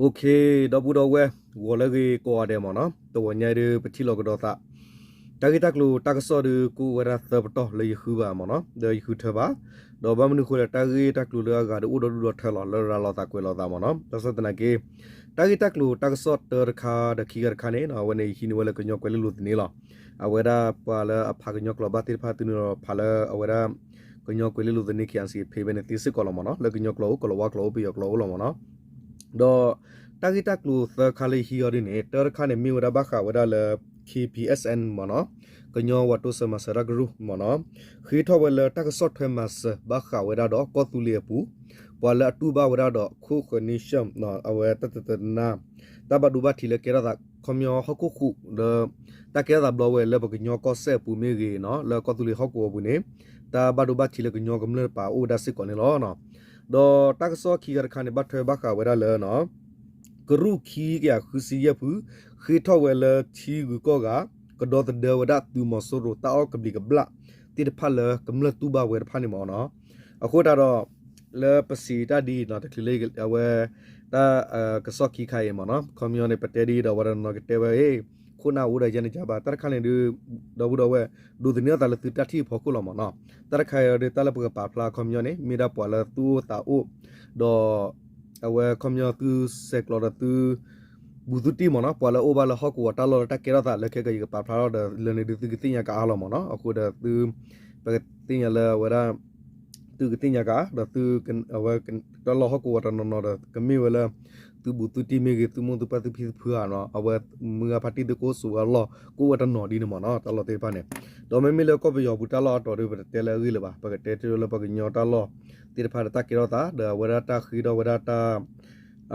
ဒီပုၢ်ဒီဝဲၢ် ဂီၤလၢအဂ့ၤကိးဂၤဒဲးမ့ၢ်နီၤ, တဝီၤညါအံၤဒုး ပထံၣ်လိာ်ကဒီးသး တၢ်ဂ့ၢ်တၢ်ကျိၤတၢ်ကစီၣ်ဒုး ကအိၣ်ဝဲဒၣ်သၢပတီၢ်လၢယဃုဘၣ်မ့ၢ်နီၤ, ဒီးယဃုထၢဘၣ်, ဒီးဘၣ်မနုၤအဃိလဲၣ် တၢ်ဂ့ၢ်တၢ်ကျိၤလၢအဂၤဒုးအိၣ်ဒီဒူၣ်ဒီထၢလီၤ လၢရၤလီၤသးကွဲးလီၤသးမ့ၢ်နီၤ, ဘၣ်ဆၣ်သနာ်က့ တၢ်ဂ့ၢ်တၢ်ကျိၤတၢ်ကစီၣ်တၢတခါဒီးခံခါတခါန့ၣ် အဝဲန့ၣ် ယဟံးန့ၢ်ဝဲလၢကညီကွဲၤလ့လိၤသန့လီၤ. အဝဲဒၣ်ပှၤလၢအဖးကညီကျိာ်ဘၣ်သ့ၣ်တဖၣ်သုနုာ်ဒီးဖးလၢအဝဲဒၣ် ကညီကွဲၤလ့လိၤသန့ KNCA ဖဲဘဲန့ၣ်သ့စ့ၢ်ကီးလီၤမ့ၢ်နီၤ, လၢကညီကျိာ်အိၣ် ကလီၤဝါကျိာ်အိၣ် ပယီၤကျိာ်အိၣ်လီၤမ့ၢ်နီၤ. ဒီးတၢ်ဂ့ၢ်တၢ်ကျိၤသၢခါလၢယဟံးအီၤဒ်န့ၣ် တၢတခါန့ၣ် မ့ၢ်ဝဲဒၣ်ဘၣ်ဃးဝဲဒၣ်လၢ K P S N မ့ၢ်နီၤ, ကညီဝၤတိစၢၤမၤစၢၤတၢ်ကရူၢ်မ့ၢ်နီၤ, ဃ့ထီၣ်ဝဲလၢတၢ်ကစီၣ်ထွဲမၤစၢၤ ဘၣ်ဃးဝဲဒၣ်ဒီးကီၢ်သူလ့ၤအပူၤ ပှၤလၢအတူၢ်ဘၣ်ဝဲဒၣ်ဒီး ခိၣ်ဃၢၤန့ဆၢၣ် အဝဲတၢ်တတနာ် တၢ်ဘၣ်ဒိဘၣ်ထံးလၢကဲထီၣ်သး ခီပညီဟီၣ်ခိၣ်ဃုာ်လၢ တၢ်ကဲထီၣ်သးဘျီဝဲလၢပကညီကီၢ်စဲၣ်အပူၤမ့ၢ်ဂ့ၤနီၤ, လၢကီၢ်သူလ့ၤဟီၣ်ကဝီၤပူၤန့ၣ် တၢ်ဘၣ်ဒိဘၣ်ထံးလၢကညီကမျၢၢ်တပၤအိၣ်ဝဲဒၣ်စ့ၢ်ကီးန့ၣ်လီၤ. ဒီးတၢ်ကစီၣ်ခံခါတခါန့ၣ် ဘၣ်ထွဲဘၣ်ဃးဝဲဒၣ်လၢ ကရူၢ်ခံကယၤဃုဆံယဲၢ်ဖု ဃ့ထီၣ်ဝဲလၢထံဂုၤကီၢ်ဂၤ ကဒီသဒၢဝဲဒၣ်သုးမီၤစိရိၤတၢ်အီၣ်ကဘျံးကဘျၣ်သ့ၣ်တဖၣ်လၢ ကမျၢၢ်တူၢ်ဘၣ်ဝဲတဖၣ်န့ၣ်မ့ၢ်နီၤ. အဃိသတးဒီး လၢပစံးတၢ်ဒ်အံၤနီၤ တချုးလၢအဝဲ တၢ်ကစီၣ်ခံခါအံၤမ့ၢ်နီၤ, ခီပညီန့ၣ် ပတဲဒ်အံၤဒီး ဝဲတနီၤကတဲဝဲ ခိၣ်နၢ်အိၣ်ဒီးယဲန့ၣ်ကဘၣ် တၢ်တခါန့ၣ်ဒုး ဒီပုၢ်ဒီဝဲၢ် ဒိးသန့ၤအသးလၢသုတၢ်ထံၣ်အဖီခိၣ်လီၤမ့ၢ်နီၤ. တၢ်တခါအံၤဒီး တၢ်လၢပကပာ်ဖျါခီပညီန့ၣ် မ့ၢ်ဒၣ်ပှၤလၢသူၣ်အိၣ်သးအိၣ် ဒီး အဝဲခီပညီသုဆဲးကျိးဒီးသု ဘူးသုတံၢ်မ့ၢ်နီၤ, ပှၤလၢအအိၣ်ဘၣ်လၢဟီၣ်ကဝီၤတၢ်လီၢ်လၢတၢ်ကဲထီၣ်သးလၢခဲကယကပာ်ဖျါထီၣ်ဒီး လၢန့ၣ်ဒုးသုကသ့ၣ်ညါကအါလီၤမ့ၢ်နီၤ. အဃိဒီးသု ပကသ့ၣ်ညါလၢအဝဲဒၣ် သုကသ့ၣ်ညါကအါ ဒီးသု အဝဲ တၢ်လီၢ်ဟီၣ်ကဝီၤတနီၤနီၤဒီး ကမ့ၢ်ဝဲလၢ သုဘူးသုတံၢ်မ့ၢ်ဂ့ၤ သုမိၢ်သုပၢ်သုဖံသုဖုဧါနီၤ, အဝဲမုၢ်ဂၤဖါတံၢ်သုကိးစိၤဝဲအလီၢ် ကအိၣ်ဝဲတနီၤဒ်န့ၣ်မ့ၢ်နီၤ တၢ်လီၢ်သ့ၣ်တဖၣ်န့ၣ်. ဒီးမ့မ့ၢ်လၢကီၢ်ပယီၤပူၤတၢ်လီၢ်အတီၤဒုး ပတတဲလၢအဂ့ၢ်လၢၤဘၣ်, ပကတဲတ့ၢ်လၢပှၤကညီတၢ်လီၢ်သ့ၣ်တဖၣ်ဒီးတၢ်ကဲထီၣ်သး ဒီးအဝဲဒၣ်တၢ်ဃ့ထီၣ်ဝဲဒၣ်တၢ်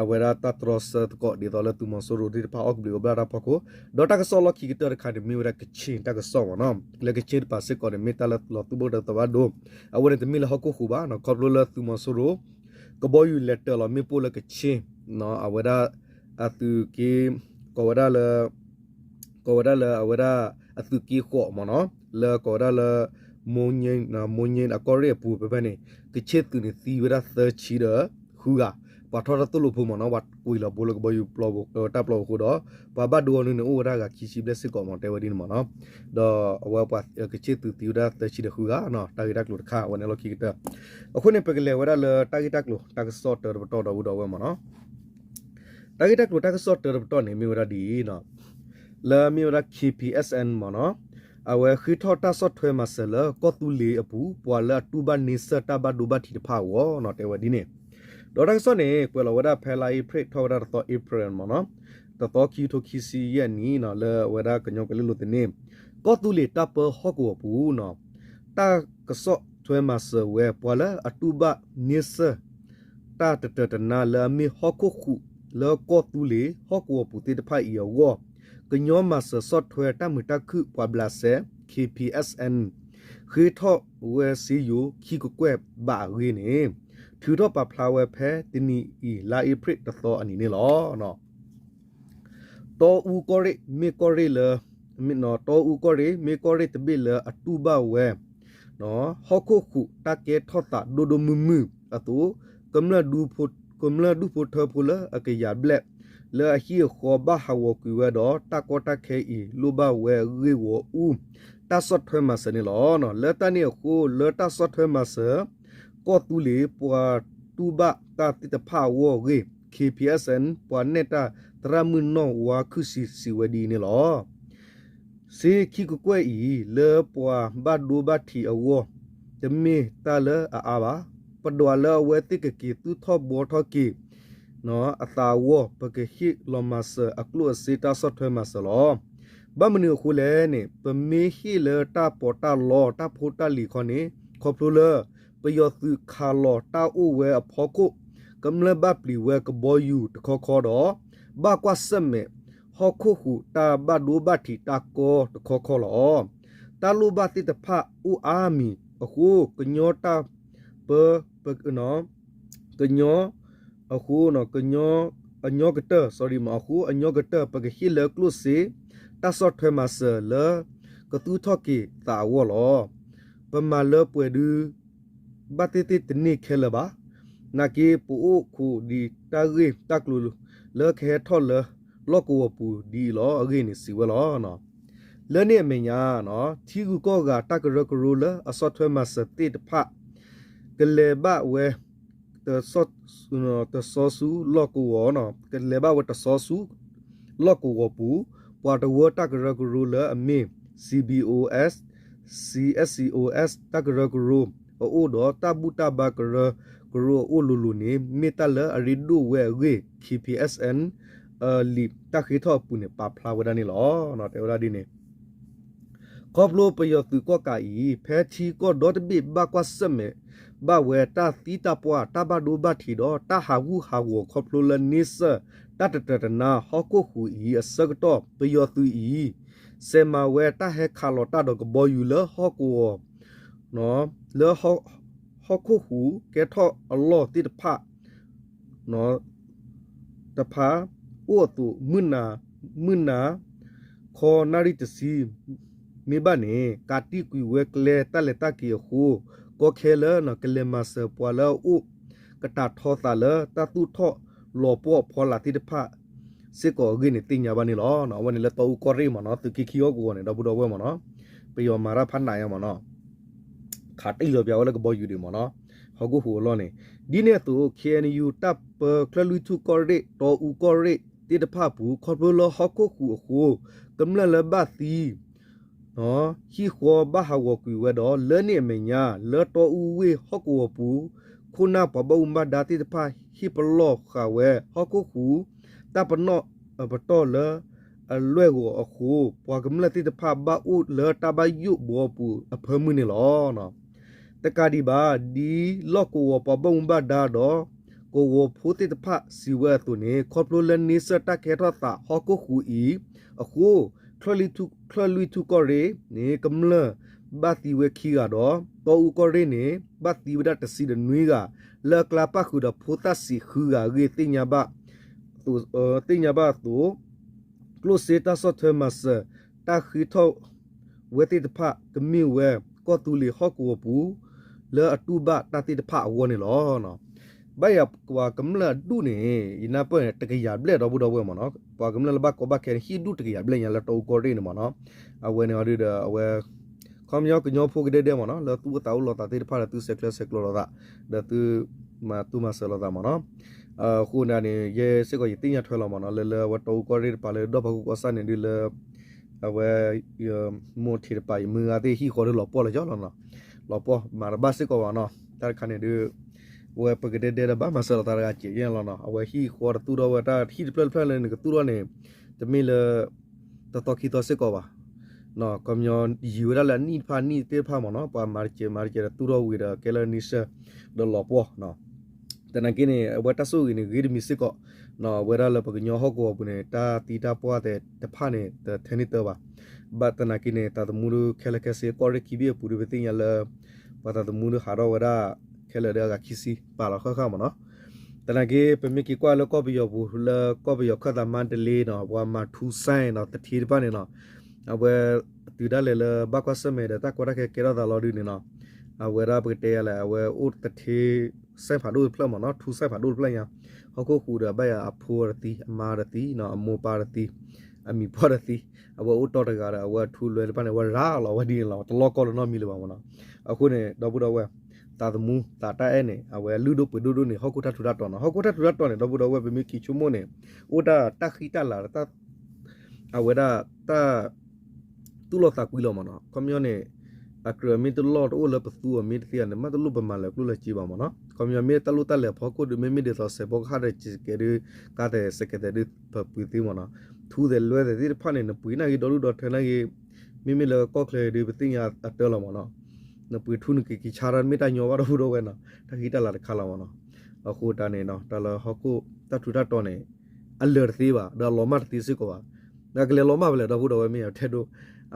အဝဲဒၣ်တၢ်တြီဆၢသကိးဒ်သိးလၢသုးမီၤစိရိၤသ့ၣ်တဖၣ်အီၣ်ကဘျံးကဘျၣ်တၢ်ဖီခိၣ်, ဒီးတၢ်ကစီၣ်လီၢ်ခံကတၢၢ်တခါန့ၣ် မ့ၢ်ဝဲဒၣ်ကခ့ၣ်တၢ်ကစီၣ်မ့ၢ်နီၤ, လၢကခ့ၣ်တပၤစ့ၢ်ကီးန့ၣ် မ့ၢ်တၢ်လၢလီၤသူၣ်ဘၣ်ဒိသးဘၣ်ဒိ, အဝဲန့ၣ်တမ့ၢ်လၢဟီၣ်ခိၣ်ဃုာ်ဘၣ်နီၤ, ခီဖျိလၢသုးမီၤစိရိၤ ကဘီယူၤလဲၤတၢၤလီၤမ့ၣ်ပိၢ်လၢကခ့ၣ် အဝဲဒၣ် အသုးက့ ကိးဝဲဒၣ်လၢ ကိးဝဲဒၣ်လၢအဝဲဒၣ် အသုးက့ဃိးမ့ၢ်နီၤ, လၢကိးဝဲဒၣ်လၢ မိၢ်ညိ အကီၢ်ရ့ၣ်အပူၤဖဲဖဲန့ၣ် ကခ့ၣ်သုးန့ၣ်သံဝဲဒၣ်သၢဆံဒီးဃုဂၤ, ပှၤထီၣ်တၢ်သိၣ်လိဖိမ့ၢ်နီၤ, ပှၤကွံာ်လီၤဘိလၢကဘီယူၤတၢ်ပျီပူၤအဃိဒီး ပှၤဘၣ်ဒိအီၤန့ၣ်အိၣ်ဝဲဒၣ်ဂၤခံဆံဘျဲၣ်စ့ၢ်ကီးမ့ၢ်တဲဝဲဒ်န့ၣ်မ့ၢ်နီၤ, ဒီးအဝဲပှၤကခ့ၣ်သုးသံဝဲဒၣ်သၢဆံဒီးဃုဂၤ, တၢ်ဂ့ၢ်တၢ်ကျိၤတခါအဝဲန့ၣ်လီၢ်ခံကတၢၢ်, အဃိန့ၣ် ပကလဲၤဝဲဒၣ်လၢတၢ်ဂ့ၢ်တၢ်ကျိၤတၢ်ကစီၣ်တၢတပတီၢ်ဒီပုၢ်ဒီဝဲၢ်မ့ၢ်နီၤ တၢ်ဂ့ၢ်တၢ်ကျိၤတၢ်ကစီၣ်တၢတပတီၢ်န့ၣ် မ့ၢ်ဝဲဒၣ်ဒ်အံၤ, လၢမ့ၢ်ဝဲဒၣ် K P S N မ့ၢ်နီၤ, အဝဲဃ့ထီၣ်တၢ်ဆီၣ်ထွဲမၤစၢၤလၢကီၢ်သူလ့ၤအပူၤ ပှၤလၢအတူၢ်ဘၣ်န့ဆၢၣ်တၢ်ဘၣ်ဒိဘၣ်ထံးတဖၣ်အဂီၢ်နီၤ တဲဝဲဒ်န့ၣ်, ဒီးတၢ်ကစီၣ်န့ၣ် ကွဲးလီၤဝဲဒၣ်ဖဲလါအ့ဖြ့ၣ် ထီၣ်ဝဲဒၣ်တသီ April မ့ၢ်နီၤ, တသီခံကထိခံဆံယဲၢ်နံၣ်နီၤ လၢအဝဲဒၣ်ကညီကွဲၤလ့လိၤသန့ ကီၢ်သူလ့ၤတၢ်ပၢဟီၣ်ကဝီၤပူၤနီၤ တၢ်ကဆီၣ်ထွဲမၤစၢၤဝဲ ပှၤလၢအတူၢ်ဘၣ်န့ဆၢၣ် တၢ်တတၢာ်တနါလၢအမ့ၢ်ဟီၣ်ခိၣ်ဃုာ် လၢကီၢ်သူလ့ၤဟီၣ်ကဝီၤပူၤသ့ၣ်တဖၣ်အံၤအဂီၢ်, ကညီမၤစၢၤဆီၣ်ထွဲတၢ်မုာ်တၢ်ခုၣ်ပှၤဘျးစဲ K P S N ဃ့ထီၣ်ဝဲစ့ယိၤခံကကွဲၢ်ဘးအဂ့ၢ်န့ၣ် ထုးထီၣ်ပာ်ဖျါဝဲဖဲတနံၤအံၤ လါအ့ဖြ့ၣ်တသီအနံၤန့ၣ်လီၤ. တီအူကီၢ်ရ့ၣ် မ့ၢ်ကီၢ်ရ့ၣ်လၢ တီအူကီၢ်ရ့ၣ် မ့ၢ်ကီၢ်ရ့ၣ်တဘ့ၣ်လၢအတူၢ်ဘၣ်ဝဲ ဟီၣ်ခိၣ်ဃုာ်တၢ်ကဲထီၣ်သးဒိၣ်ဒိၣ်မုၢ်မုၢ်အသိး, ကမျၢၢ်ဒူဖိထၢဖိလၢအကယၤဘျဲၣ် လၢအဟံၣ်အဃီဘၣ်ဟးဂီၤကွံာ်ဝဲဒီး တၢ်ကီတၢ်ခဲအံၤ လိၣ်ဘၣ်ဝဲအဂ့ၢ်ဂီၢ်အူ တၢ်ဆီၣ်ထွဲမၤစၢၤန့ၣ်လီၤ. လၢတၢ်န့ၣ်အဃိ လၢတၢ်ဆီၣ်ထွဲမၤစၢၤ ကီၢ်သူလ့ၤပှၤတူၢ်ဘၣ်တၢ်သ့ၣ်တဖၣ်အဂီၢ်အဂ့ၢ် K P S N ပှၤနဲၣ်တၢ်သရၣ်မုၣ်နီၢ်ဝါခုၣ်ဆံစံးဝဲဒ်အံၤန့ၣ်လီၤ. စ့ခံကကွဲၢ်အံၤ လၢပှၤဘၣ်ဒိဘၣ်ထံးအဂီၢ် တမ့ၢ်တၢ်လၢအအါဘၣ်. ပဒွးလၢအဝဲသ့ၣ်ကက့ၤသူၣ်ထီၣ်ဘှီထီၣ်က့ၤ အသးအဂီၢ် ပကဟ့ၣ်လီၤမၤစၢၤအကျိၣ်အစ့တၢ်ဆီၣ်ထွဲမၤစၢၤလီၤ. ဘၣ်မနုၤအဃိလဲၣ်န့ၣ် ပမ့ၢ်ဟ့ၣ်လၢတၢ်ပီးတၢ်လီတၢ်ဖိတၢ်လံၤခီန့ၣ် ခီဖျိလၢ ပယီၤသုးခးလီၤတၢ်အိၣ်ဝဲအဖီခိၣ် ကမျၢၢ်ဘၣ်ပျံၤဝဲကဘီယူၤတခီခီဒီး ဘၣ်ကွၢ်ဆၢၣ်မဲာ် ဟီၣ်ခိၣ်ဃုာ်တၢ်ဘၣ်ဒိဘၣ်ထံးတၢ်ကီတခီခီလီၤ. တၢ်လိၣ်ဘၣ်သ့ၣ်တဖၣ်အိၣ်အါမံၤအဃိ ကညီတၢ်ပၢ ကညီ အဃိ ကညီ အညီကတၢၢ် sorry မ့ၢ် အဃိ အညီကတၢၢ် ပကဟ့ၣ်လၢကျိၣ်စ့ တၢ်ဆီၣ်ထွဲမၤစၢၤလၢ ကသူၣ်ထီၣ်က့ၤသးအဂီၢ်လီၤ. ပမၤလၢပှဲၤဒု ဘၣ်သ့ၣ်သ့ၣ်တန့ၢ်ခဲလၢာ်ဘၣ်. နာ်က့ ပအိၣ်ခိးဒံးတၢ်ဂ့ၢ်တၢ်ကျိၤ လၢကဟဲထီၣ်လၢလီၢ်ကဝီၤပူၤဒ်အံၤလီၤအဂ့ၢ်န့ၣ် စံးဝဲလီၤ. လၢန့ၣ်အမဲာ်ညါ ထံဂုၤကီၢ်ဂၤတၢ်ကရၢကရိလၢအဆီၣ်ထွဲမၤစၢၤသ့ၣ်တဖၣ် ကလဲၤဘၣ်ဝဲ တစီဆူလီၢ်ကဝီၤ, ကလဲၤဘၣ်ဝဲတစီဆူလီၢ်ကဝီၤပူၤ, ပှၤတဝၢတၢ်ကရၢကရိလၢအမ့ၢ် CBOs, CSCOs တၢ်ကရၢကရိအအိၣ်ဒီး တၢ်ဘူၣ်တၢ်ဘါကရၢကရိအအိၣ်လိၤလိၤန့ၣ် မ့ၢ်တၢ်လၢအရ့ဒိၣ်ဝဲအဂ့ၢ် KPSN လံာ်တၢ်ဃ့ထီၣ်အပူၤန့ၣ် ပာ်ဖျါဝဲဒၣ်န့ၣ်လီၤ. တဲဝဲဒၣ်ဒ်န့ၣ် ခီဖျိပယီၤသုးကီၣ်ကးအံၤ ဖဲထံကီၢ်ဒီတဘ့ၣ်ဘၣ်ကွၢ်ဆၢၣ်မဲာ်ဘၣ်ဝဲတၢ်သံတၢ်ပှၢ် တၢ်ဘၣ်ဒိဘၣ်ထံးဒီး တၢ်ဟးဂူာ်ဟးဂီၤခီဖျိလၢန့ဆၢၣ်တၢ်တတၢာ်တနါဟီၣ်ခိၣ်ဟူးအံၤအဆၢကတီၢ် ပယီၤသုးအံၤ စဲးမၤဝဲတၢ်ဟဲခးလီၤတၢ်ဒီးကဘီယူၤလၢဟီၣ်ကဝီၤ လၢဟီၣ်ခိၣ်ဟူးကဲထီၣ်အလီၢ်သ့ၣ်တဖၣ် တဖၣ်အိၣ်အသိး မုၢ်နၤ ခီနၣ်ရံၣ်တဆံ မ့ၢ်ဘၣ်န့ၣ် ကးတံာ်ကွံာ်ဝဲကျဲတၢ်လဲၤတၢ်က့ၤအဃိ ကီခဲလၢကလဲၤမၤစၢၤပှၤလၢအအိၣ်ကတၢ်ထီသးလၢတၢ်သူၣ်ထီၣ်လီၤပှီၢ်အဖီလာ်သ့ၣ်တဖၣ်စ့ၢ်ကီးအဂ့ၢ်န့ၣ် သ့ၣ်ညါဘၣ်န့ၣ်လီၤ. အဝဲန့ၣ်လၢတီအူကီၢ်ရ့ၣ်မ့ၢ်နီၤ သုးက့ခံဟီၣ်ကဝီၤန့ၣ် ဒီပုၢ်ဒီဝဲၢ်မ့ၢ်နီၤ ပယီၤမၤတၢ်ဖးနးညါမ့ၢ်နီၤ ခးတံၢ်လီၤပၠးဝဲလၢကဘီယူၤဒံးမ့ၢ်နီၤ ဟီၣ်ခိၣ်ဟူးအလီၢ်န့ၣ် ဒ်န့ၣ်အသိး KNU တၢ်ပၢချၢၣ်လွံၢ်ထူၣ်ကီၢ်ရ့ၣ် တီအူကီၢ်ရ့ၣ်သ့ၣ်တဖၣ်အပူၤ ခီဖျိလၢဟီၣ်ခိၣ်ဟူးအဃိ ကမျၢၢ်လၢဘၣ်သံ ဟံၣ်ဃီဘၣ်ဟးဂီၤကွံာ်ဝဲဒီး လၢန့ၣ်အမဲာ်ညါ လၢတီအူဝ့ၢ်ဟီၣ်ကဝီၤပူၤ ခိၣ်နၢ်ပှၤဘၣ်မူဘၣ်ဒါသ့ၣ်တဖၣ် ဟ့ၣ်ပလီၢ်ဃာ်ဝဲ ဟီၣ်ခိၣ်ဟူး တၢ်ပနီၣ်အပတီၢ်လၢအလွဲၢ်ဂီၤအဃိ ပှၤကမျၢၢ်သ့ၣ်တဖၣ်ဘၣ်အိၣ်လၢတၢ်ဘၣ်ယိၣ်ဘှီအပူၤအဖၢမုၢ်န့ၣ်လီၤ. တကးဒံးဘၣ် ဒ်လီၢ်ကဝီၤပှၤဘၣ်မူဘၣ်ဒါဒီး ကဝီၤဖိသ့ၣ်တဖၣ်စံးဝဲအသိးန့ၣ် ခီဖျိလၢန့ဆၢၣ်တၢ်ကဲထီၣ်သးဟီၣ်ခိၣ်ဟူးအံၤအဃိ ချၢၣ်လွံၢ်ထူၣ်ကီၢ်ရ့ၣ်န့ၣ် ကမျၢၢ်ဘၣ်သံဝဲခံဂၤဒီး တီအူကီၢ်ရ့ၣ်န့ၣ် ဘၣ်သံဝဲဒၣ်တဆံဒီးနွံဂၤ လၢအကျါပၣ်ဃုာ်ဒီးဖိသၣ်ဆံးဃုဂၤအဂ့ၢ် သ့ၣ်ညါဘၣ်အသိး ကျိၣ်စ့တၢ်ဆီၣ်ထွဲမၤစၢၤ တၢ်ဃ့ထီၣ်ဝဲသ့ၣ်တဖၣ် ကမ့ၢ်ဝဲကီၢ်သူလ့ၤဟီၣ်ကဝီၤပူၤ လၢအတူၢ်ဘၣ်တၢ်သ့ၣ်တဖၣ်အဂီၢ်န့ၣ်လီၤ. ဘၣ်ယၤပှၤကမျၢၢ်အဒူၣ်န့ၣ် ယနၢ်ပၢၢ်န့ၣ် တကယၤဘျဲၣ်ဒီပုၢ်ဒီဝဲၢ်မ့ၢ်နီၤ ပှၤကမျၢၢ်လၢဘၣ်ကီဘၣ်ခဲန့ၣ် ဟံၣ်ဒူၣ်တကယၤဘျဲၣ်ညါလၢတီအူကီၢ်ရ့ၣ်န့ၣ်မ့ၢ်နီၤ အဝဲန့ၣ်အီၤဒုဒီးအဝဲ ခီပညီကညီဖိကဒဲဒဲမ့ၢ်နီၤ လၢသူၣ်အိၣ်သးအိၣ်လိာ်သးသ့ၣ်တဖၣ်ဒီး သုဆဲးကျၢဆဲးကျိးလိာ်သး ဒီးသု မၤသူမၤစၢၤလိာ်သးမ့ၢ်နီၤ အဃိန့ၣ်န့ၣ် ယဲစ့ၢ်ကီးယသ့ၣ်ညါထွဲလီၤမ့ၢ်နီၤ လၢလၢအဝဲတီအူကီၢ်ရ့ၣ်တပၤလၢဒီၣ်ဖးခိၣ်ကီၢ်ဆၣ်န့ၣ်ဒုလၢ အဝဲ မိၢ်ထံးတပၤ ယမုၢ်ဂၤသ့ၣ်ဟံၣ်ဃီဒုလီၤပှီၢ်လၢယီၤလီၤနီၤ လီၤပှီၢ်မၤတဘၣ်စ့ၢ်ကီးဘၣ်နီၤ တၢ်တခါန့ၣ်ဒု ဝဲပကဒဲဒဲဒီးဘၣ်မၤစၢၤလိာ်သးတဂၤစဲးယဲၢ်လီၤနီၤ အဝဲဟံၣ်ဃီတသူၣ်ထီၣ်ဝဲတၢ်ဟံၣ်တဖျၢၣ်တဖျၢၣ်လၢနကသူၣ်ထီၣ်န့ၣ် တမ့ၢ်လၢ တသီခံသီစ့ၢ်ကီးဘၣ် ခီပညီ ယံာ်ဝဲဒၣ်လၢအနံၣ်တဖၣ်အနံၣ်သ့ၣ်တဖၣ်မ့ၢ်နီၤ ပှၤမၤတစဲးမၤတစဲးဒီးသူၣ်ထီၣ်ဝံၤဒီး ကဲလၢန့ဆၢၣ် ဒီးလီၤပှီၢ် သနာ်က့န့ၣ် အဝဲတၢ်ဆိၣ်ဂ့ၤန့ၣ် ဂ့ၤတမံၤစ့ၢ်ကီး အဝဲဒၣ်လၢပကညီဟီၣ်ကဝီၤပူၤန့ၣ် တၢ်သံတၢ်ပှၢ်သ့ၣ်တဖၣ်န့ၣ် တထဲန့ၣ်တၢဘၣ် ဘၣ်သနာ်က့န့ၣ် သးသမူဒုခဲလၢာ်ခဲဆ့ ကီၢ်ရ့ၣ်ခံဘ့ၣ်အပူၤဒု ပသ့ၣ်ညါလၢ ပှၤသးသမူဒုဟးထီၣ်ဝဲဒၣ် ခဲလၢာ်ဒုအဂၤခံဆံ ပာ်လီၤဃၣ်ဃၣ်မ့ၢ်နီၤ သနာ်က့ ပမ့ၢ်က့ၤကွၢ်လၢကီၢ်ပယီၤပူၤ လၢကီၢ်ပယီၤခၢၣ်သးမါတလ့နီၤ ပှၤမၤထူစဲနီၤ သထ့တဖၣ်န့ၣ်နီၤ အဝဲ တုၤဒၣ်လဲာ်လၢဘၣ်ကွၢ်ဆၢၣ်မဲာ်ဒီးတၢ်ကီတၢ်ခဲကဲထီၣ်သးလီၤဒုန့ၣ်နီၤ အဝဲဒၣ်ပကတဲယၤလဲၣ် အဝဲအိၣ်သထ့ စဲဖးဒိၣ်တဖျၢၣ်မ့ၢ်နီၤ ထူစဲဖးဒိၣ်တဖျၢၣ်ညါ ဟီၣ်ခိၣ်ဟူးဒီးဘၣ်ယၤအဖိတသံ အမါတသံ အမိၢ်ပၢ်တသံ အမံၤပှၢ်တသံ အဝဲအိၣ်တီၢ်တဂၤဒီး အဝဲထူလွဲတဖၣ်န့ၣ် အဝဲရၤလီၤဝဲဒ်န့ၣ်လီၤ တလီၢ်ကီၢ်လၢနီတမံၤလၢၤဘၣ်မ့ၢ်နီၤ အဃိန့ၣ် ဒီပုၢ်ဒီဝဲၢ် သးသမူ သးတၢ်အဲၣ်န့ၣ် အဝဲလုၢ်ဒိၣ်ပှ့ၤဒိၣ်ဒိၣ်န့ၣ် ဟီၣ်ခိၣ်တၢ်ထူးတၢ်တီၤနီၤ ဟီၣ်ခိၣ်တၢ်ထူးတၢ်တီၤန့ၣ် ဒီပုၢ်ဒီဝဲၢ် ပမ့ၢ်က့ၤဆိကမိၣ်န့ၣ် အိၣ်ဒၣ်တၢ်ဃံတၢ်လၤ အဝဲဒၣ်တၢ် သူၣ်လီၤသးကွံလီၤမ့ၢ်နီၤ ခီပညီန့ၣ် အကြၢးမ့ၢ်တလီၢ်တအိၣ်လၢပသူအီၤမ့ၢ်တသ့ယၤန့ၣ် မ့ၢ်တလိၣ်ပမၤလၢာ်ကျိၣ်လၢာ်စ့ဘၣ်မ့ၢ်နီၤ ခီပညီမ့ၢ်တၢ်လိၣ်တၢ်လဲၤဖီခိၣ်ဒုး မ့မ့ၢ်ဒ်သိးစဲးဖီကဟၣ်ဒီးစကဲးဒုး ကါသဲးစကဲးသဲးဒုး ပပှ့ၤသ့မ့ၢ်နီၤ ထူသဲးလွဲသဲးသ့ၣ်တဖၣ်န့ၣ် နပှ့ၤနာ်က့ဒီဒူၣ်ဒီထၢနာ်က့ မ့မ့ၢ်လၢကီၢ်ချၢဒုး ပသ့ၣ်ညါအတၢ်လီၤမ့ၢ်နီၤ နပှ့ၤထူနက့ၤက့ၤဆါတၢ်မ့ၢ်တၢ်ညီဘၣ်ဒီပုၢ်ဒီဝဲၢ်နီၤ တၢ်ဃံတၢ်လၤတခါလီၤမ့ၢ်နီၤ အဃိတၢ်န့ၣ်နီၤ တၢ်လၢဟီၣ်ခိၣ်တၢ်ထူးတၢ်တီၤန့ၣ် အလၢာ်တသ့ဘၣ် ဒီးအလီၤမၢ်တသ့စ့ၢ်ကီးဘၣ် ဒီးကလဲၤလီၤမၢ်ဖဲလဲၣ် ဒီပုၢ်ဒီဝဲၢ်မ့ၢ်အထဲဒိၣ်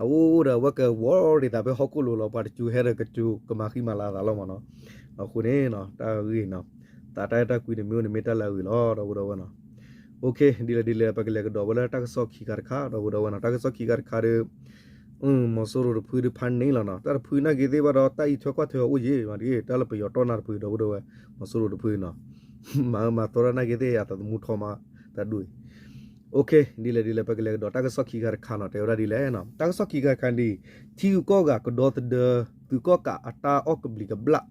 အအိၣ်အိၣ်ဒီးအဝဲကဝီၤရ့ၣ်သးဖဲဟီၣ်ခိၣ်လိၤလီၤ ပှၤတစူၤဟဲဒီးကစူၤကမၤဃံမၤလၤသးလီၤမ့ၢ်နီၤ အဃိန့ၣ်နီၤ တၢ်ဂ့ၢ်နီၤ သးတၢ်အဲၣ်တၢ်ကွံန့ၣ်မ့ၢ်အိၣ်န့ၣ်မ့ၢ်တၢ်လၢအဂ့ၤလီၤ ဒီပုၢ်ဒီဝဲၢ်နီၤ ဒ်လဲၣ်ဒ်လဲၣ် ပကလဲၤကဒီးဝဲလၢတၢ်ကစီၣ်ခံခါတခါ ဒီပုၢ်ဒီဝဲၢ်နီၤ တၢ်ကစီၣ်ခံခါတခါဒီး မီၤစိရိၤတဖုဒုးဖးန့ၣ်လီၤနီၤ တၢ်တဖုနာ်က့သ့ၣ်ဘၣ်ဒီး တၢ်အံးထွဲကွၢ်ထွဲအီၤအိၣ်ယံၤမးတဂ့ၤ တၢ်လၢပယီၤတီၢ်နၢ်တဖု ဒီပုၢ်ဒီဝဲၢ် မီၤစိရိၤတဖုနီၤ မၤအၢမၤသီတၢ်နာ်က့သ့ၣ် အသးသမူထီမး တၢ်ဒိၣ်အံၤ ဒ်လဲၣ်ဒ်လဲၣ် ပကလဲၤကဒီးတၢ်ကစီၣ်ခံခါတခါနီၤ တဲဝဲဒၣ်ဒ်လဲၣ်, တၢ်ကစီၣ်ခံခါတခါဒ်အံၤ, ထံဂုၤကီၢ်ဂၤကဒီသဒၢ သုးကီၣ်ကးအတၢ်အီၣ်ကဘျံးကဘျၣ်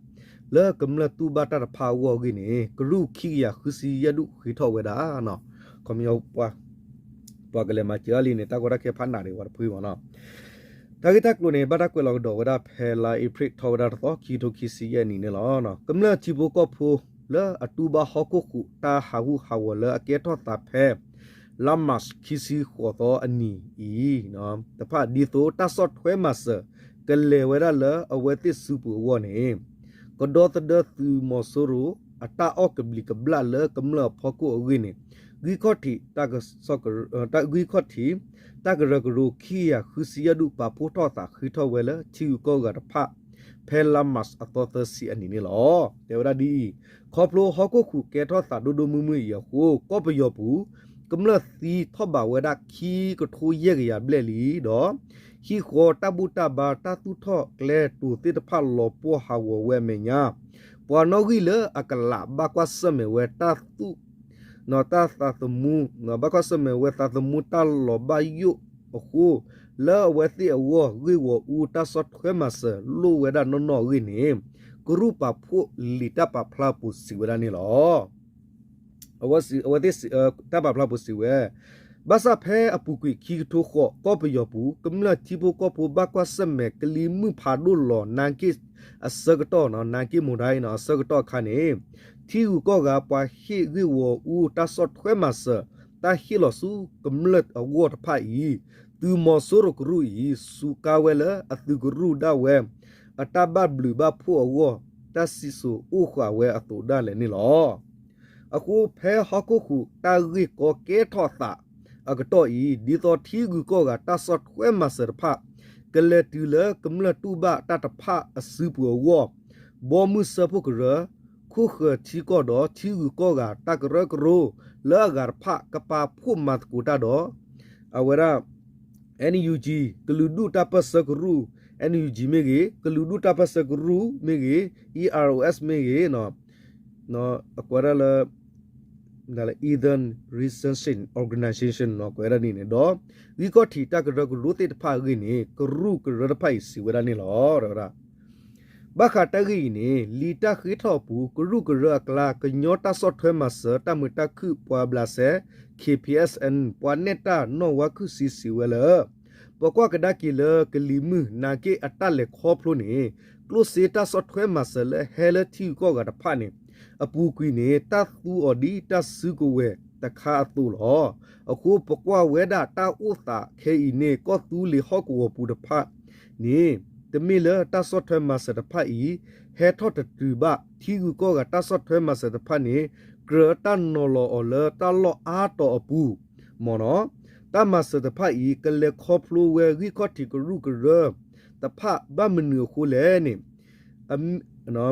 လၢကမျၢၢ်တူၢ်ဘၣ်တၢ်တဖၣ်အဂီၢ်အဂ့ၢ်န့ၣ် ကရူၢ်ခံကယၤဃုဆံယဲၢ်ဒူၣ်ဃ့ထီၣ်ဝဲဒၣ် ခီပညီ ပှၤကလဲၤမၤစၢၤအီၤလံန့ၣ် တၢ်ကီတၢ်ခဲဖးနးဒံးဝဲတဖုမ့ၢ်နီၤ. တၢ်ဂ့ၢ်တၢ်ကျိၤန့ၣ် ဘၣ်တၢ်ကွဲးလီၤကဒီးဝဲဒၣ်ဖဲလါအ့ဖြ့ၣ်ထီၣ်ဝဲဒၣ်တသီ ခံကထိခံဆံယဲၢ်နံၣ်န့ၣ်လီၤ. ကမျၢၢ်ထံဖိကီၢ်ဖိ လၢအတူၢ်ဘၣ်ဟီၣ်ခိၣ်ဟူးတၢ်ဟးဂူာ်ဟးဂီၤလၢအကဲထီၣ်သးဖဲ လါမၢ်ၡး ခံဆံဃိးသီအနံၤအံၤ တဖၣ်ဒ်သိးတၢ်ဆီၣ်ထွဲမၤစၢၤ ကလဲၤဝဲဒၣ်လၢအဝဲသ့ၣ်စုပူၤအဂီၢ်န့ၣ် ကဒီသဒၢသုးမီၤစိရိၤ အတၢ်အီၣ်ကဘျံးကဘျၣ်လၢကမျၢၢ်အဖီခိၣ်အဂ့ၢ်န့ၣ် ဂံၢ်ခီၣ်ထံး ဂံၢ်ခီၣ်ထံး တၢ်ကရၢကရိခံကယၤဃုဆံယဲၢ်ဒူၣ် ပာ်ဖှိၣ်ထီၣ်သးဃ့ထီၣ်ဝဲလၢထံဂုၤကီၢ်ဂၤတဖၣ် ဖဲလါမၢ်ၡးအသီသၢဆံအနံၤန့ၣ်လီၤ. တဲဝဲဒၣ်ဒ်အံၤ, ခီဖျိဟီၣ်ခိၣ်ဟူးကဲထီၣ်သးဒိၣ်ဒိၣ်မုၢ်မုၢ်အံၤအဃိ ကီၢ်ပယီၤပူၤ ကမျၢၢ်သံထီၣ်ဘးဝဲဒၣ်ခံကထိယဲၢ်ကယၤဘျဲၣ်လံဒီး ဟံၣ်ဃီတၢ်ဘူၣ်တၢ်ဘါတၢ်သူၣ်ထီၣ်ကျဲတိၤသ့ၣ်တဖၣ်လီၤပှီၢ်ဟးဂီၤဝဲအမဲာ်ညါ ပှၤနီၣ်ဂံၢ်လၢအကလးဘၣ်ကွၢ်ဆၢၣ်မဲာ်ဝဲတၢ်သူၣ် တၢ်သးသမူ ဘၣ်ကွၢ်ဆၢၣ်မဲာ်ဝဲသးသမူတၢ်လီၤဘၣ်ယိၣ်အဃိ လၢအဝဲသ့ၣ်အဂီၢ်ဂ့ၢ်ဂီၤအူတၢ်ဆီၣ်ထွဲမၤစၢၤလိၣ်ဝဲဒၣ်နီၢ်နီၢ်အဂ့ၢ်န့ၣ် ကရူၢ်ပာ်ဖှိၣ်လံာ်တၢ်ပာ်ဖျါအပူၤစံးဝဲဒၣ်န့ၣ်လီၤ. အဝဲသ့ၣ် တၢ်ပာ်ဖျါပူၤစံးဝဲ ဘၣ်ဆၣ်ဖဲအပူၤကွံာ်ခံကထိဃိး ကီၢ်ပယီၤပူၤ ကမျၢၢ်ထံဖိကီၢ်ဖိဘၣ်ကွၢ်ဆၢၣ်မဲာ်ကလံၤမုၢ်ဖးဒိၣ်လီၤ နါက့ၣ်အဆၢကတီၢ် နါက့ၣ်မူဒါအံၤ အဆၢကတီၢ်အခါန့ၣ် ထံဂုၤကီၢ်ဂၤပှၤဟ့ၣ်ဂ့ၢ်ဝီအူတၢ်ဆီၣ်ထွဲမၤစၢၤ တၢ်ဟ့ၣ်လီၤဆူကမျၢၢ်အဂီၢ်တဖၣ်အံၤ သုးမီၤစိရိၤကရူၢ်အံၤ စူးကါဝဲလၢအသုးကရူၢ်ဒၣ်ဝဲ အတၢ်ဘၣ်ဘျုးဘၣ်ဖှိၣ်အဂီၢ် တၢ်စံၣ်စိၤအိၣ်ဃာ်ဝဲအသိးဒၣ်လဲာ်န့ၣ်လီၤ. အဃိဖဲဟီၣ်ခိၣ်ဟူးတၢ်ဂ့ၢ်ကီကဲထီၣ်သးအကတီၢ်အံၤ ဒ်သိးထံဂုၤကီၢ်ဂၤတၢ်ဆီၣ်ထွဲမၤစၢၤတဖၣ် ကလဲၤတုၤလၢကမျၢၢ်တူၢ်ဘၣ်တၢ်တဖၣ်အစုပူၤအဂီၢ် ဘီမုၢ်စၢဖှိၣ်ကရၢ ခိၣ်ဃၢၤထံကီၢ်ဒီးထံဂုၤကီၢ်ဂၤတၢ်ကရၢကရိလၢအဂၤတဖၣ်ကပာ်ဖှိၣ်မၤသကိးတၢ်ဒီး အဝဲဒၣ် NUG ကလုာ်ဒူၣ်တၢ်ပၢၢ်ဆၢကရူၢ် NUG မ့ၢ်ဂ့ၤ, ကလုာ်ဒူၣ်တၢ်ပၢၢ်ဆၢကရူၢ်မ့ၢ်ဂ့ၤ, E R O S မ့ၢ်ဂ့ၤ, အကွဲးဒၣ်လၢ Eden Research Organization ကွဲးဒၣ်န့ၣ်န့ၣ်ဒီး ဂံၢ်ခီၣ်ထံးတၢ်ကရၢကရိသ့ၣ်တဖၣ်အဂ့ၢ်န့ၣ် ကရူၢ်ကရၢတဖၣ်အံၤစံးဝဲဒၣ်န့ၣ်လီၤ. ဝဲဒၣ် ဘၣ်ဃးတၢ်ဂ့ၢ်အံၤန့ၣ် လံာ်တၢ်ဃ့ထီၣ်အပူၤ ကရူၢ်ကရၢအကျါ ကညီတၢ်ဆီၣ်ထွဲမၤစၢၤတၢ်မုာ်တၢ်ခုၣ်ပှၤဘျးစဲ K P S N ပှၤနဲၣ်တၢ်နီၢ်ဝါခုၣ်ဆံစံးဝဲလၢ ပကွၢ်ကဒါက့ၤလၢကလံၤမုၢ်နါက့ၣ်အတၢ်လဲၤခီဖျိန့ၣ် ကျိၣ်စ့တၢ်ဆီၣ်ထွဲမၤစၢၤလၢဟဲလၢထံဂုၤကီၢ်ဂၤတဖၣ်န့ၣ် အပူၤကွံာ်န့ၣ် တၢ်သူအီၤဒ်တၢ်စုကဝဲၤတခါအသိးလီၤ. အဃိပကွၢ်ဝဲဒၣ်တၢ်အိၣ်သးခဲအံၤန့ၣ် ကီၢ်သူလ့ၤဟီၣ်ကဝီၤပူၤတဖၣ်န့ၣ် တမ့ၢ်လၢတၢ်ဆီၣ်ထွဲမၤစၢၤတဖၣ်အံၤ ဟဲထီၣ်တတုၤဘၣ် ထံဂုၤကီၢ်ဂၤတၢ်ဆီၣ်ထွဲမၤစၢၤတဖၣ်န့ၣ် ကြၢးတၢ်နီၤလီၤအီၤလၢတၢ်လီၢ်အါတီၤအပူၤ မ့ၢ်နီၤ တၢ်မၤစၢၤတဖၣ်အံၤ ကလဲၤခီဖျိဝဲဂံၢ်ခီၣ်ထံးကရူၢ်ကရၢတဖၣ် ဘၣ်မနုၤအဃိလဲၣ်န့ၣ်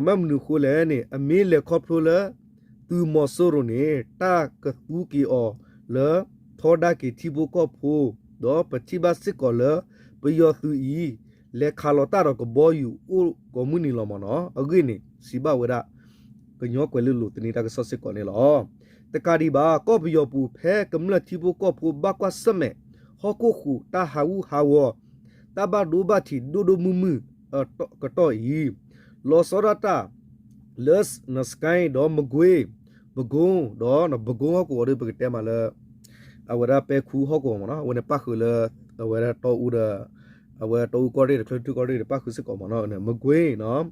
ဘၣ်မနုၤအဃိလဲၣ်န့ၣ် အမ့ၢ်လဲၤခီဖျိလၢ သုးမီၤစိရိၤန့ၣ် တၢ်ကသူက့ၤအီၤလၢ ထီဒါက့ၤထံဖိကီၢ်ဖိ ဒီးပထံၣ်ဘၣ်စ့ၢ်ကီးလၢ ပယီၤသုးအံၤ လဲၤခးလီၤတၢ်ဒီးကဘီယူၤအိၣ်ကိးမုၢ်နံၤလီၤမ့ၢ်နီၤ အဂ့ၢ်န့ၣ် စံးဘၣ်ဝဲဒၣ် ကညီကွဲၤလ့လိၤသန့တၢ်ကစီၣ်စ့ၢ်ကီးန့ၣ်လီၤ. တကးဒံးဘၣ် ကီၢ်ပယီၤပူၤဖဲကမျၢၢ်ထံဖိကီၢ်ဖိဘၣ်ကွၢ်ဆၢၣ်မဲာ် ဟီၣ်ခိၣ်ဟူးတၢ်ဟးဂူာ်ဟးဂီၤ တၢ်ဘၣ်ဒိဘၣ်ထံးဒိၣ်ဒိၣ်မုၢ်မုၢ်အကတီၢ်အံၤ လီၤဆီဒၣ်တၢ် လၢ စကဲဒီးမကွ့ ပကိဒီး ပကိဟီၣ်ကဝီၤဒီး ပကတဲမးလၢ အဝဲဒၣ်ပဲခူဟီၣ်ကဝီၤမ့ၢ်နီၤ အဝဲန့ၣ်ပၣ်ဃုာ်လၢ အဝဲဒၣ်တီအူဒီး အဝဲတီအူကီၢ်ရ့ၣ်ဒီး ချၢထူၣ်ကီၢ်ရ့ၣ်ဒီး ပၣ်ဃုာ်စ့ၢ်ကီးမ့ၢ်နီၤ မကွ့နီၤ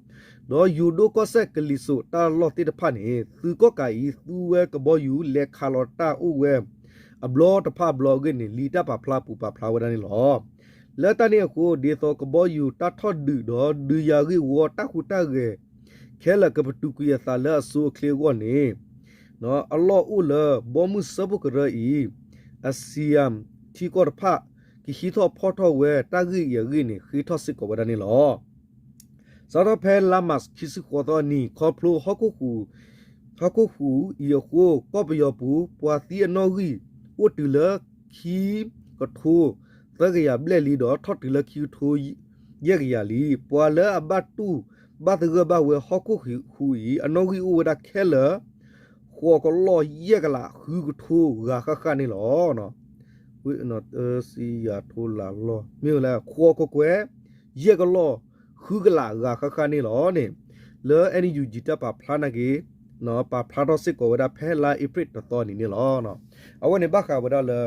ဒီးယိၤဒိၣ်ကီၢ်စဲၣ်ကလံၤစိးတၢ်လီၢ်သ့ၣ်တဖၣ်န့ၣ် သုးကီၣ်ကးအံၤ သူဝဲကဘီယူၤလဲၤခးလီၤတၢ်အိၣ်ဝဲ အဘျီတဖၣ်အဘျီအဂ့ၢ်န့ၣ် လံာ်တၢ်ပာ်ဖျါပူၤပာ်ဖျါဝဲဒၣ်န့ၣ်လီၤ. လၢတၢ်န့ၣ်အဃိ ဒ်သိးကဘီယူၤတၢ်ထီၣ်ဒုးဒီး ဒုးယၤဂ့ၢ်ဝီတၢ်ဟူးတၢ်ဂဲၤ ခဲလၢာ်ကပတုာ်ကွံာ်အသးလၢအဆိအချ့အဂီၢ်န့ၣ် အလီၢ်အိၣ်လၢ ဘီမုၢ်စၢဖှိၣ်ကရၢအံၤ အစံယၤထံကီၢ်တဖၣ် ကဟံးထီၣ်ဖီၣ်ထီၣ်ဝဲတၢ်ဂ့ၢ်အံၤအဂ့ၢ်န့ၣ် ဃ့ထီၣ်စ့ၢ်ကီးဝဲဒၣ်န့ၣ်လီၤ. စးထီၣ်ဖဲလါမၢ်ၡး ခံဆံဃိးသီအနံၤ ခီဖျိဟီၣ်ခိၣ်ဟူး ဟီၣ်ခိၣ်ဟူးအံၤအဃိ ကီၢ်ပယီၤပူၤ ပှၤသံအနီၣ်ဂံၢ် အိၣ်တုၤလၢ ခံကထိ သၢကယၤဘျဲၣ်လံဒီး ထီၣ်တုၤလၢခံကထိ ယဲၢ်ကယၤလံ. ပှၤလၢအဘၣ်တူၢ်ဘၣ်သဂၢၢ်ဘၣ်ဝဲဟီၣ်ခိၣ်ဟူးအံၤ အနီၣ်ဂံၢ်အိၣ်ဝဲဒၣ်ခဲလၢာ် ဃိးကလီၢ်ယဲၢ်ကလးဃုကထိဂၤဃၣ်ဃၣ်န့ၣ်လီၤ. တစံယၤထိလးလီၢ် မ့ၢ်ဝဲလၢ ဃိးကကွဲၢ် ယဲၢ်ကလီၢ် ဃုကလးဂၤဃၣ်ဃၣ်န့ၣ်လီၤန့ၣ် လၢ NUG တၢ်ပာ်ဖျါနာ်က့ ပာ်ဖျါထီၣ်စ့ၢ်ကီးဝဲဒၣ်ဖဲလါအ့ဖြ့ၣ်တသီနံၤန့ၣ်လီၤ. အဝဲန့ၣ်ဘၣ်ဃးဝဲဒၣ်လၢ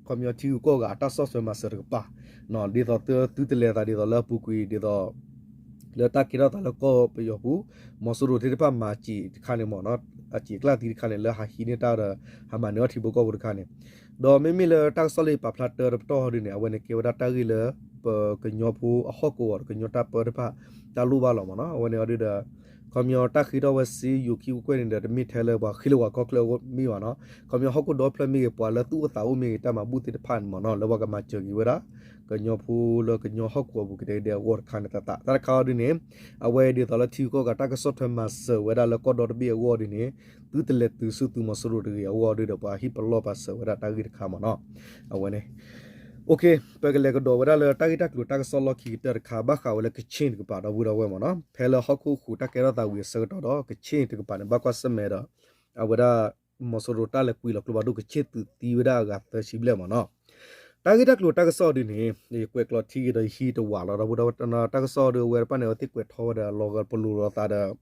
ခီပညီထံဂုၤကီၢ်ဂၤအတၢ်ဆီၣ်ထွဲမၤစၢၤတကပၤ ဒ်သိးသုတလဲၤသးဒ်သိးလၢအပူၤကွံာ်ဒ်သိး လၢတၢ်ကဲထီၣ်သးလၢကီၢ်ပယီၤပူၤ မီၤစိရိၤသ့ၣ်တဖၣ်မၤစံးတခါန့ၣ်မ့ၢ်နီၤ အစံးအကျၢ်သံတခါန့ၣ် လၢဟးဟံးန့ၢ်တၢ်ဒီး ဟးမၤန့ၢ်အီၣ်ထံဖိကီၢ်ဖိတခါန့ၣ် ဒီးမ့မ့ၢ်လၢတၢ်ကစီၣ်လၢပာ်ဖျါတၢတပတီၢ်ဒ်န့ၣ် အဝဲန့ၣ်ကဲဝဲဒၣ်တၢ်ဂ့ၢ်လၢ ပကညီဖိအဟီၣ်ကဝီၤဒီးကညီတၢ်ပၢတဖၣ် တၢ်လိၣ်ဘၣ်လီၤမ့ၢ်နီၤ အဝဲန့ၣ်အီၤဒ်ဒီး ခီပညီတၢ်ဃ့ထီၣ်ဝဲစ့ယိၤခံကွဲၢ်ကွဲၢ်န့ၣ်ဒီး တမ့ၢ်ထဲလၢပှၤဃ့လၢပှၤကီၢ်ချၢအဂီၢ်မ့ၢ်ဘၣ်နီၤ ခီပညီဟီၣ်ခိၣ်ဒီဖျၢၣ်မ့ၢ်ဂ့ၤ ပှၤလၢသူၣ်အိၣ်သးအိၣ်မ့ၢ်ဂ့ၤ တၢ်မၤဘူၣ်သ့ၣ်တဖၣ်န့ၣ်မ့ၢ်နီၤ လၢပှၤကမၤစၢၤက့ၤဝဲဒၣ် ကညီဖိလၢကညီဟီၣ်ကဝီၤပူၤကဒဲကဒဲအဂီၢ်တခါန့ၣ်သးသး တၢ်တခါအီၤဒ်န့ၣ် အဝဲဒ်သိးလၢထံဂုၤကီၢ်ဂၤတၢ်ကဆီၣ်ထွဲမၤစၢၤဝဲဒၣ်လၢကီၢ်ဒီတဘ့ၣ်အဂီၢ်ဒ်န့ၣ် သုတလဲၤတုၤဆူသုးမီၤစိရိၤတဂ့ၤအဂီၢ်ဒ်ဒီး ပှၤဟံၣ်ပလီၢ်ပာ်စၢၤဝဲဒၣ်တၢ်ဂ့ၢ်တခါမ့ၢ်နီၤ အဝဲန့ၣ် ပကလဲၤကဒီးဝဲဒၣ်လၢတၢ်ဂ့ၢ်တၢ်ကျိၤတၢ်ကစီၣ်လီၢ်ခံကတၢၢ်တခါ ဘၣ်ဃးဝဲလၢကခ့ၣ်တကပၤဒီပုၢ်ဒီဝဲၢ်မ့ၢ်နီၤ ဖဲလၢဟီၣ်ခိၣ်ဟူးတၢ်ကဲထီၣ်သးဝံၤအဆၢကတီၢ်ဒီး ကခ့ၣ်တကပၤန့ၣ် ဘၣ်ကွၢ်ဆၢၣ်မဲာ်ဒီး အဝဲဒၣ် မီၤစိရိၤတၢ်လဲၤကွံာ်လီၤကျိဖးဒိၣ် ကခ့ၣ်သုးသံဝဲဒၣ်အဂၤသၢဆံဘျဲၣ်မ့ၢ်နီၤ တၢ်ဂ့ၢ်တၢ်ကျိၤတၢ်ကစီၣ်ဒ်န့ၣ် ယကွဲးကျိးထံဂ့ၤဒီးယဟံးတဝးလီၤ ဒီပုၢ်ဒီဝဲၢ် တၢ်ကစီၣ်ဒ်အဝဲတဖၣ်န့ၣ် အဝဲသ့ၣ်ကွဲးထီၣ်ဝဲဒီးလီၤဂာ်ပလိာ်လီၤသးဒီး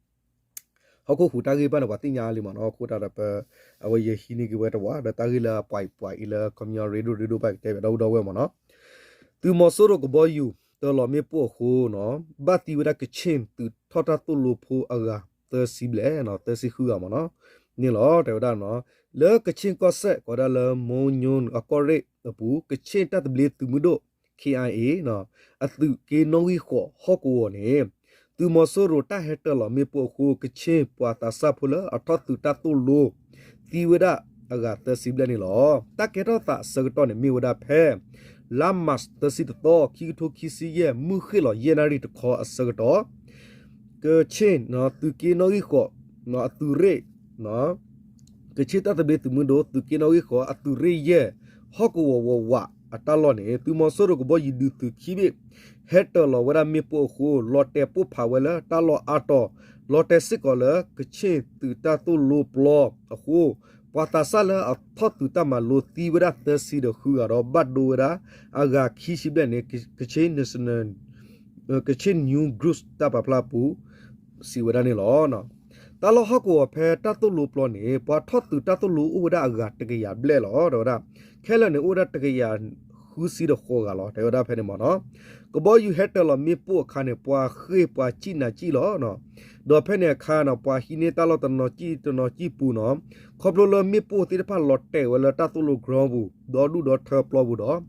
ဟီၣ်ခိၣ်ဟူးတၢ်ဂ့ၢ်တဖၣ်န့ၣ် ပှၤသ့ၣ်ညါလံမ့ၢ်နီၤ အဃိတၢ်ဒီးပ အဝဲယဟံးန့ၢ်က့ၤဝဲတဝး ဒီးတၢ်ဂ့ၢ်လၢအပှဲၤပှဲၤအံၤလၢ ခီပညီရ့ဒိၣ်ရ့ဒိၣ်ဘၣ်ကတဲဘၣ်ဒီပုၢ်ဒီဝဲၢ်မ့ၢ်နီၤ သုးမီၤစိရိၤကဘီယူၤ တၢၤလီၤမ့ၣ်ပိၢ်အဃိနီၤ ဘၣ်သံဝဲဒၣ်ကခ့ၣ်သုးထီၣ်တၢ်သိၣ်လိဖိအဂၤသၢဆံဘျဲၣ် သၢဆံဃုဂၤမ့ၢ်နီၤ န့ၣ်လီၤ တဲဝဲဒၣ်နီၤ လၢကခ့ၣ်ကီၢ်စဲၣ် ကိးဒၣ်လၢ မိညိအကီၢ်ရ့ၣ်အပူၤ ကခ့ၣ်တၢ်သဘျ့သုးမုၢ်ဒိၣ် ခ့ၣ်အါအ့ အသုးက့နီၣ်ဂံၢ်ဃိးဟီၣ်ကဝီၤန့ၣ် သုးမီၤစိရိၤတၢ်ဟဲတၢၤလီၤမ့ၣ်ပိၢ်အဃိ ကခ့ၣ်ပှၤသးစၢ်ဖိလၢအထီၣ်သုးတၢ်သိၣ်လိ သံဝဲဒၣ်အဂၤသၢဆံဘျဲၣ်န့ၣ်လီၤ. တၢ်ကဲထီၣ်သးအဆၢကတီၢ်န့ၣ်မ့ၢ်ဝဲဒၣ်ဖဲ လါမးသၢဆံတသီ ခံကထိခံဆံယဲၢ် မုၢ်ဃ့ၢ်လီၤယဲၢ်နၣ်ရံၣ်တခီအဆၢကတီၢ် ကခ့ၣ်သုးက့နီၣ်ဂံၢ်ဃိး အသုးရ့ၣ် ကခ့ၣ်တၢ်သဘျ့သုးမုၢ်ဒိၣ် သုးက့နီၣ်ဂံၢ်ဃိး အသုးရ့ၣ်ယဲၢ် ဟီၣ်ကဝီၤဝးဝးအတၢ်လီၢ်န့ၣ် သုးမီၤစိရိၤကဘီယူၤဒုးသုးခံဘ့ၣ် ဟဲတၢၤလီၤဝဲဒၣ်မ့ၣ်ပိၢ်အဃိ လီၤတဲာ်ပိၢ်ဖးဝဲလၢတၢ်လီၢ်အါတီၤ လီၤတဲာ်စ့ၢ်ကီးလၢကခ့ၣ်သုးတၢ်သိၣ်လိပျီအဃိ ပှၤသးစၢ်လၢအထီၣ်သုးတၢ်မၤလိသံဝဲဒၣ်သၢဆံဒီးဃုဂၤဒီး ဘၣ်ဒိဝဲဒၣ်အဂၤခံဆံဘျဲၣ်န့ၣ် ကခ့ၣ် National ကခ့ၣ် News Group တၢ်ပာ်ဖျါအပူၤ စံးဝဲဒၣ်န့ၣ်လီၤ. တၢ်လီၢ်ဟီၣ်ကဝီၤဖဲတၢ်သိၣ်လိပျီန့ၣ် ပှၤထီၣ်သုးတၢ်သိၣ်လိအိၣ်ဝဲဒၣ်အဂၤတကယၤဘျဲၣ်လီၤ တဲဝဲဒၣ် ခဲလၢာ်န့ၣ်အိၣ်ဝဲဒၣ်တကယၤဃုဆံဒီးဃိးဂၤလီၤ တဲဝဲဒၣ်ဖဲန့ၣ်မ့ၢ်နီၤ ကဘီယူၤဟဲတၢၤလီၤမ့ၣ်ပိၢ်အခါန့ၣ် ပှၤဃ့ၢ်ပှၤစံၣ်နၤစံၣ်လီၤ ဒီးဖဲန့ၣ်အခါနီၤ ပှၤဟံးန့ၢ်တၢ်လီၢ်တနီၤစံၣ်တနီၤစံၣ်ပူၤနီၤ ခီဖျိလၢမ့ၣ်ပိၢ်သ့ၣ်တဖၣ်လီၤတဲာ်ဝဲလၢတၢ်သိၣ်လိ ground ပူၤ ဒီဒူၣ်ဒီထၢပျီပူၤဒီး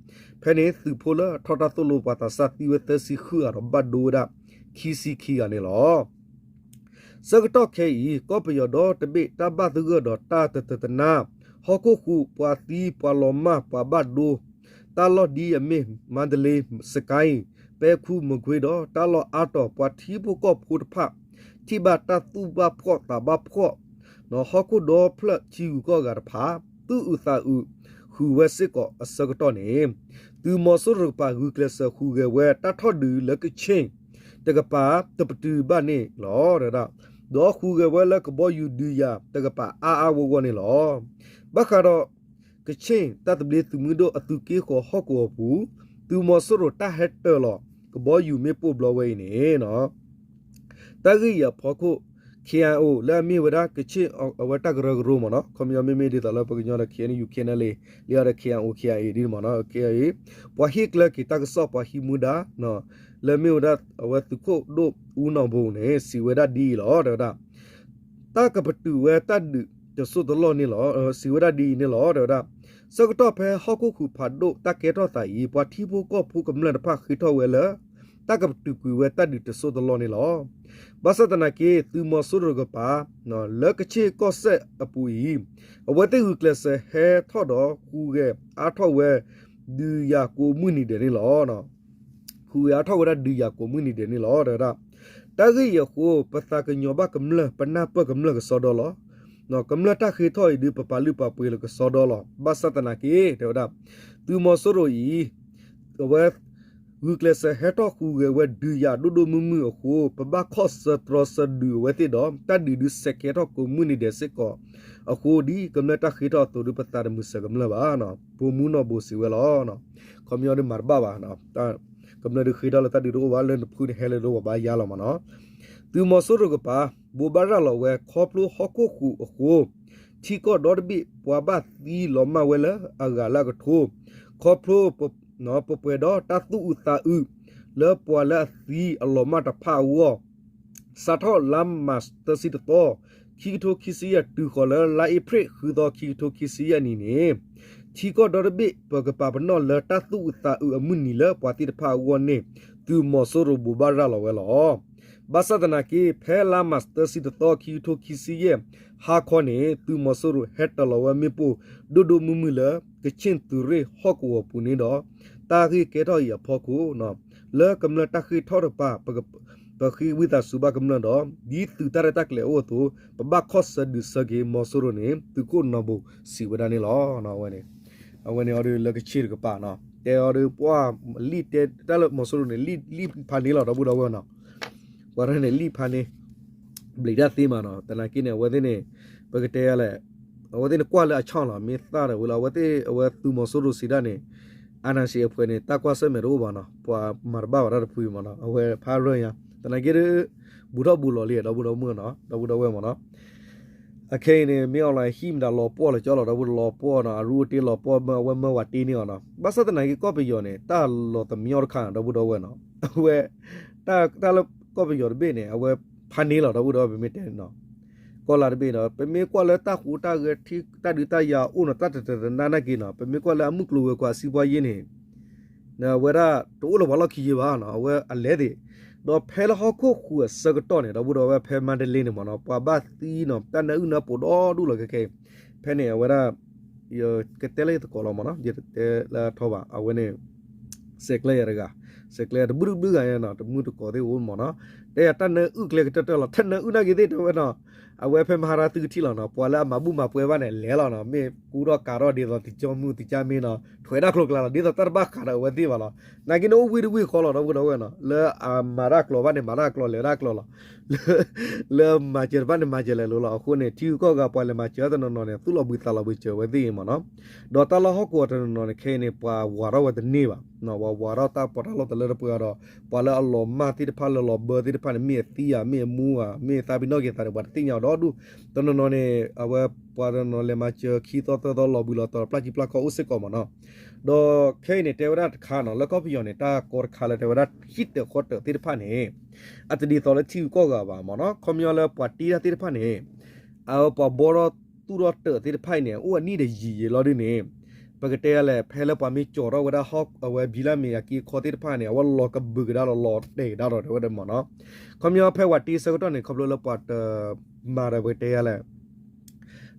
ဖဲန့ၣ်သုးဖိလၢထီၣ်တၢ်သိၣ်လိပှၤသးစၢ်သံဝဲသၢဆံဃုဂၤဒီး ဘၣ်ဒိဝဲဒၣ်ခံဆံခံဂၤန့ၣ်လီၤ. ဆၢကတီၢ်ခဲအံၤ ကီၢ်ပယီၤဒီတဘ့ၣ်တၢ်ဘၣ်သဂၢၢ်ဒီးတၢ်တတတနါ ဟီၣ်ခိၣ်ဃူး ပှၤသံပှၤလီၤမၢ်ပှၤဘၣ်ဒိ တၢ်လီၢ်ဒ်အမ့ၢ် မါဒလ့ စကဲ ပဲခူး မကွ့ဒီး တၢ်လီၢ်အါတီၤ ပှၤထံဖိကီၢ်ဖိတဖၣ် ထံၣ်ဘၣ်တၢ်သူၣ်ဘၣ်ဖှီၣ်သးဘၣ်ဖှီၣ် ဟီၣ်ခိၣ်ဒီဖျၢၣ်ထံဂုၤကီၢ်ဂၤတဖၣ် သူၣ်အုးသးအုးဃုာ်ဝဲစ့ၢ်ကီးအဆၢကတီၢ်န့ၣ် သုးမီၤစိရိၤတကပၤဂုာ်ကျဲးစၢးဟူးဂဲၤဝဲ တၢ်ထီၣ်ဒုးလၢကခ့ၣ်တကပၤတပတုာ်ဘၣ်န့ၣ်လီၤ. ဒီးဟူးဂဲၤဝဲလၢကဘီယူၤဒုးယၤတကပၤအါအါဂီၢ်ဂီၢ်န့ၣ်လီၤ. ဘၣ်ဃးဒီးကခ့ၣ်တၢ်သဘျ့သုးမုၢ်ဒိၣ်အသုးက့ဃီၤဟီၣ်ကဝီၤပူၤ သုးမီၤစိရိၤတၢ်ဟဲတၢၤလီၤကဘီယူၤမ့ၣ်ပိၢ်ဘျီဝဲအံၤန့ၣ် တၢ်ဂ့ၢ်အံၤအဖီခိၣ် ခ့ၣ်အါအိၣ် လၢအမ့ၢ်ဝဲဒၣ်ကခ့ၣ်အဝဲတၢ်ကရၢကရိမ့ၢ်နီၤ ခီပညီမ့မ့ၢ်ဒ်သိးလၢပှၤကညီဒီး ခ့ၣ်အ့ၣ်ယူၣ် ခ့ၣ်အ့ၣ်အလ်အ့ၣ် လၢအီၤဒီး ခ့ၣ်အါအိၣ် ခ့ၣ်အါအ့ၣ် ဒ်န့ၣ်မ့ၢ်နီၤ ခ့ၣ်အါအ့ၣ် ပှၤဟ့ၣ်ကျၢၤက့ၤတၢ်ကစီၣ်ပှၤဟံးမူဒါ လၢမ့ၢ်ဝဲဒၣ်အဝဲသုးခိၣ်ဒိၣ်အူနီၢ်ဘိန့ၣ် စံးဝဲဒၣ်ဒ်အံၤလီၤ တဲဝဲဒၣ် တၢ်ကပတုာ်ဝဲတၢ်ဒုးတစိၢ်တလီၢ်န့ၣ်လီၤ စံးဝဲဒၣ်ဒ်အံၤန့ၣ်လီၤ တဲဝဲဒၣ် ဆၢကတီၢ်ဖဲဟီၣ်ခိၣ်ဃုာ်ဖးဒိၣ်တၢ်ကဲထီၣ်သးအံၤ ပှၤထံဖိကီၢ်ဖိကမျၢၢ်တဖၣ်ဃ့ထီၣ်ဝဲလၢ တၢ်ကပတုာ်ကွံာ်ဝဲတၢ်ဒုးတစိၢ်တလီၢ်န့ၣ်လီၤ. ဘၣ်ဆၣ်သနာ်က့ သုးမီၤစိရိၤတကပၤ လၢကခ့ၣ်ကီၢ်စဲၣ်အပူၤအံၤ အဝဲသ့ၣ်ဂုာ်ကျဲးစၢးဟဲထီၣ်ဒီးဟူးဂဲၤအါထီၣ်ဝဲ ဒုးယၤကိးမုၢ်နံၤဒဲးန့ၣ်လီၤ. ဟူးဂဲၤအါထီၣ်ဝဲဒၣ်ဒုးယၤကိးမုၢ်နံၤဒဲးန့ၣ်လီၤ တဲဝဲဒၣ် တၢ်ဂ့ၢ်အံၤအဃိ ပသးကညီၤဘၣ်ကမျၢၢ် ပနၢ်ပၢၢ်ကမျၢၢ်ကစီဒီလီၤ. ကမျၢၢ်တၢ်ဃ့ထီၣ်အံၤဒုး ပပာ်လုၢ်ပာ်ပှ့ၤလၢကစီဒီလီၤ. ဘၣ်ဆၣ်သနာ်က့ တဲဝဲဒၣ် သုးမီၤစိရိၤအံၤ အဝဲ ဂုာ်ကျဲးစၢးဟဲထီၣ်ဟူးဂဲၤဝဲဒုးယၤဒိၣ်ဒိၣ်မုၢ်မုၢ်အဃိ ပဘၣ်ခီၣ်ဆၢတြီဆၢဒုးအဝဲသ့ၣ်ဒီး တၢ်ဒုးဒုးစဲးကဲထီၣ်ကိးမုၢ်နံၤဒဲးစ့ၢ်ကီး အဃိဒ်ကမျၢၢ်တၢ်ဃ့ထီၣ်အသိးဒီး ပသးတမုာ်စၢၤကမျၢၢ်ဘၣ်. ပိာ်မုၣ်နီၢ်ဘိစံးဝဲလီၤ. ခီပညီဒုးမၤတဘၣ်ဘၣ်, ကမျၢၢ်ဒုးဃ့ထီၣ်လၢတၢ်ဒုးတအိၣ်ဘၣ်, လၢနဖုန့ၣ်ဟဲလၢဒိပှၤဘါယါလီၤမ့ၢ်နီၤ. သုးမီၤစိရိၤကပၤ ဘိးဘၣ်ရၤလီၤဝဲ ခီဖျိဟီၣ်ခိၣ်ဃုာ်အဃိ ထံကီၢ်ဒီတဘ့ၣ်ပှၤဘၣ်သံလီၤမၢ်ဝဲလၢအဂၤလၢအကထိ, ခီဖျိ ပပှဲၤဒီးတၢ်သူၣ်အုးသးအုး လၢပှၤလၢအသံအလီၤမၢ်တဖၣ်အဂီၢ် စးထီၣ်လါမၢ်ၡး သၢဆံတသီ ခံကထိခံဆံယဲၢ် တုၤဃီၤလၢလါအ့ဖြ့ၣ် ဃုသီ ခံကထိခံဆံယဲၢ်နံၣ်န့ၣ် ထံကီၢ်ဒီတဘ့ၣ် ပကပာ်ပနီၣ်လၢတၢ်သူၣ်အုးသးအုးအမုၢ်နံၤလၢပှၤသ့ၣ်တဖၣ်အဂီၢ်န့ၣ် သုးမီၤစိရိၤဘိးဘၣ်ရၤလီၤဝဲလီၤ. ဘၣ်ဆၣ်သနာ်က့ ဖဲလါမၢ်ၡး သၢဆံတသီ ခံကထိခံဆံယဲၢ် ဟါခီန့ၣ် သုးမီၤစိရိၤဟဲတၢၤလီၤဝဲမ့ၣ်ပိၢ် ဒိၣ်ဒိၣ်မုၢ်မုၢ်လၢ ကခ့ၣ်သုးရ့ၣ်ဟီၣ်ကဝီၤပူၤန့ၣ်ဒီး တၢ်ဂ့ၢ်ကဲထီၣ်အံၤအဖီခိၣ် လၢကမျၢၢ်တၢ်ဃ့ထီၣ်တကပၤ ပဃ့ဝံသးစူၤဘၣ်ကမျၢၢ်ဒီး ဒ်သုးတၢ်ရဲၣ်တၢ်ကျဲၤအအိၣ်အသိး ပဘၣ်ခီၣ်ဆၢဒုးဆၢက့ၤ မီၤစိရိၤန့ၣ် သုးခိၣ်နီၢ်ဘိစံးဝဲဒၣ်န့ၣ်လီၤ. အဝဲန့ၣ်အီၤဒုးလၢကခ့ၣ်တကပၤနီၤ တဲအီၤဒုးပှၤလံၣ်တဲတၢ်လၢမီၤစိရိၤန့ၣ် လံၣ်လံၣ်ဖးန့ၢ်လီၤ ဒီပုၢ်ဒီဝဲၢ်နီၤ ပှၤရဲၣ်န့ၣ် လံၣ်ဖးန့ၢ် ဘျံးတၢ်သ့မးနီၤ သနာ်က့န့ၣ် အဝဲသ့ၣ်န့ၣ် ပကတဲယၤလဲၣ် အဝဲသ့ၣ်န့ၣ်ကွၢ်လၢအဆီၣ်လီၤ မ့ၢ်သၣ်ဒီးဝဲလီၤ အဝဲသ့ၣ် အဝဲသုးမီၤစိရိၤစံးဒၣ်န့ၣ် အာဏာရှင်အဖွဲ့န့ၣ် တၢ်ကွၢ်ဆၢၣ်မဲာ်တအိၣ်ဘၣ်နီၤ ပှၤမၤတဘၣ်ဝဲဒၣ်တဖုအံၤမးနီၤ အဝဲဖးရၢၢ်ညါ သနာ်က့ဒီး ဘူးထီၣ်ဘူးလီၤလံ ဒီပုၢ်ဒီဝဲၢ်နီၤ ဒီပုၢ်ဒီဝဲၢ်မးနီၤ အခဲအံၤန့ၣ် မ့ၢ်အီၤလီၤဟံၣ်မတၤလီၤပှီၢ်လီၤကၠီလီၤ ဒီပုၢ်ဒီဝဲၢ်လီၤပှီၢ်နီၤ အရူအတ့လီၤပှီၢ် အဝဲမၢဝဲတ့န့ၢ်အီၤနီၤ ဘၣ်ဆၣ်သနာ်က့ကီၢ်ပယီၤန့ၣ် တၢ်လီၤသမံအီၤတခါနီၤ ဒီပုၢ်ဒီဝဲၢ်နီၤ အဝဲ တၢ်လၢကီၢ်ပယီၤတဘ့ၣ်န့ၣ် အဝဲဖးန့ၢ်လီၤ ဒီပုၢ်ဒီဝဲၢ် ပမ့ၢ်တဲန့ၣ်နီၤ ကီၢ်လၢ်တဘ့ၣ်ဒီး ပမ့ၢ်ကွၢ်လၢတၢ်ဟူးတၢ်ဂဲၤ တၢ်ဒုးတၢ်ယၤအိၣ်နီၤ တၢ်တတနါနာ်က့နီၤ ပမ့ၢ်ကွၢ်လၢအမုၢ်ကျိၤဝဲၤကွာ်အစံးပှၤယ့န့ၣ် အဝဲဒၣ်တအိၣ်လၢပှၤလီၢ်ခံယ့ဘၣ်နီၤ အဝဲအလဲသ့ၣ် ဒီးဖဲလၢဟီၣ်ခိၣ်ဃုာ်အဆၢကတီၢ်န့ၣ် ဒီပုၢ်ဒီဝဲၢ် ဖဲမါတလ့န့ၣ်မးနီၤ ပှၤဘၣ်သံနီၤ တၢ်နၢအုၣ်နၢပှီၤဒီဒူၣ်လီၤခဲခဲအံၤ ဖဲန့ၣ် အဝဲဒၣ် ယကတဲလၢယသကိးလီၤမးနီၤ ယတတဲလၢအထီဘၣ် အဝဲန့ၣ် စဲးကျဲယၤတဂၤ စဲးကျဲတဘျုးဘျုးဂၤန့ၣ်နီၤ တမုၢ်တကိးသ့ၣ်အိၣ်မးနီၤ တဲယၤတၢ်နၢအုၣ်ကျဲကတၢၢ်တၢၢ်လီၤ တၢ်နၢအုၣ်နာ်က့ၤသ့ၣ်တဲဝဲနီၤ အဝဲဖဲမၤဟါရၤသုကထံၣ်လီၤနီၤ ပှၤလၢအမၤဘူၣ်မၤပှဲၤဘၣ်န့ၣ် လဲၤလီၤနီၤ မ့ၢ်ကူထီၣ်ကးထီၣ်ဒ်သိး တကၠီမုၢ်တကၠီမ့ၢ်နီၤ ထွဲဒၣ်ကျိၤကျါလီၤ ဒ်သိးတၢ်တဘၣ်ဃးဒီးအဝဲသ့ၣ်ဘၣ်လီၤ နာ်က့န့ၣ်အိၣ်ဝံတဝံဃီလီၤ ဒီပုၢ်ဒီဝဲၢ်နီၤ လၢအမၤတၢ်ကျိၤဘၣ်န့ၣ် မၤတၢ်ကျိၤလဲၤတၢ်ကျိၤလီၤ လၢမၤစၢၤတဖၣ်န့ၣ် မၤစၢၤလဲၤလိၤလီၤ အဃိန့ၣ် ထံဂုၤကီၢ်ဂၤပှၤလဲၤမၤစၢၤတနီၤနီၤန့ၣ် သူၣ်လီၤဘှံးသးလီၤဘှံးစၢၤဝဲသ့ၣ်အံၤမးနီၤ ဒီးတၢ်လၢဟီၣ်ကဝီၤတနီၤနီၤန့ၣ် ခဲအံၤန့ၣ် ပှၤဝၤထီၣ်ဝဲတန့ၢ်ဘၣ် ပှၤဝၤထီၣ်တၢ်ပီးတၢ်လီတလၢတပှဲၤဒီး ပှၤလၢအလီၤမၢ်သ့ၣ်တဖၣ်လၢလီၤဘၢသ့ၣ်တဖၣ်န့ၣ် မ့ၢ်အသံဧါ မ့ၢ်အမူဧါ မ့ၢ်သးပ့ၤနီၣ်က့ၤသးန့ၣ် ပှၤတသ့ၣ်ညါအီၤဒီဒူၣ် တနီၤနီၤန့ၣ် အဝဲပှၤတနီၤလဲၤမၤစၢၤခံသီသၢသီလီၤဘှံးလီၤတီၤ ပျၢ်ကံပျၢ်ခီၣ်အိၣ်စ့ၢ်ကီးမးနီၤ ဒီးခဲအံၤန့ၣ် တဲဝဲဒၣ်တခါနီၤ လၢကီၢ်ပယီၤန့ၣ် တၢ်ကီတခါလၢတဲဝဲဒၣ် ဟံၣ်တၢၤဃီတၢၤသ့ၣ်တဖၣ်န့ၣ် အတဒ်သိးလၢထံဂုၤကီၢ်ဂၤဘၣ်မးနီၤ ခီပညီလၢပှၤတ့တၢ်သ့ၣ်တဖၣ်န့ၣ် အဝဲပှၤဘှီထီၣ်သူၣ်ထီၣ်တၢၤသ့ၣ်တဖၣ်အံၤန့ၣ် အိၣ်အနံၣ်တယံာ်ယံာ်လီၤဒ်န့ၣ် ပကတဲလဲၣ် ဖဲလၢပှၤမ့ၢ်ကၠီၤထီၣ်ဝဲဒၣ်ဟီၣ် အဝဲဘံလၢမ့ၢ်အက့အခီသ့ၣ်တဖၣ်န့ၣ် အဝဲလီၤကဘုးကဒါလီၤ လီၤတဲာ်ကဒါလီၤတဲဝဲဒၣ်မးနီၤ ခီပညီဖဲပှၤတ့ဆၢကတီၢ်န့ၣ် ခီဖျိလၢပှၤတမၤဒီးပကတဲလဲၣ်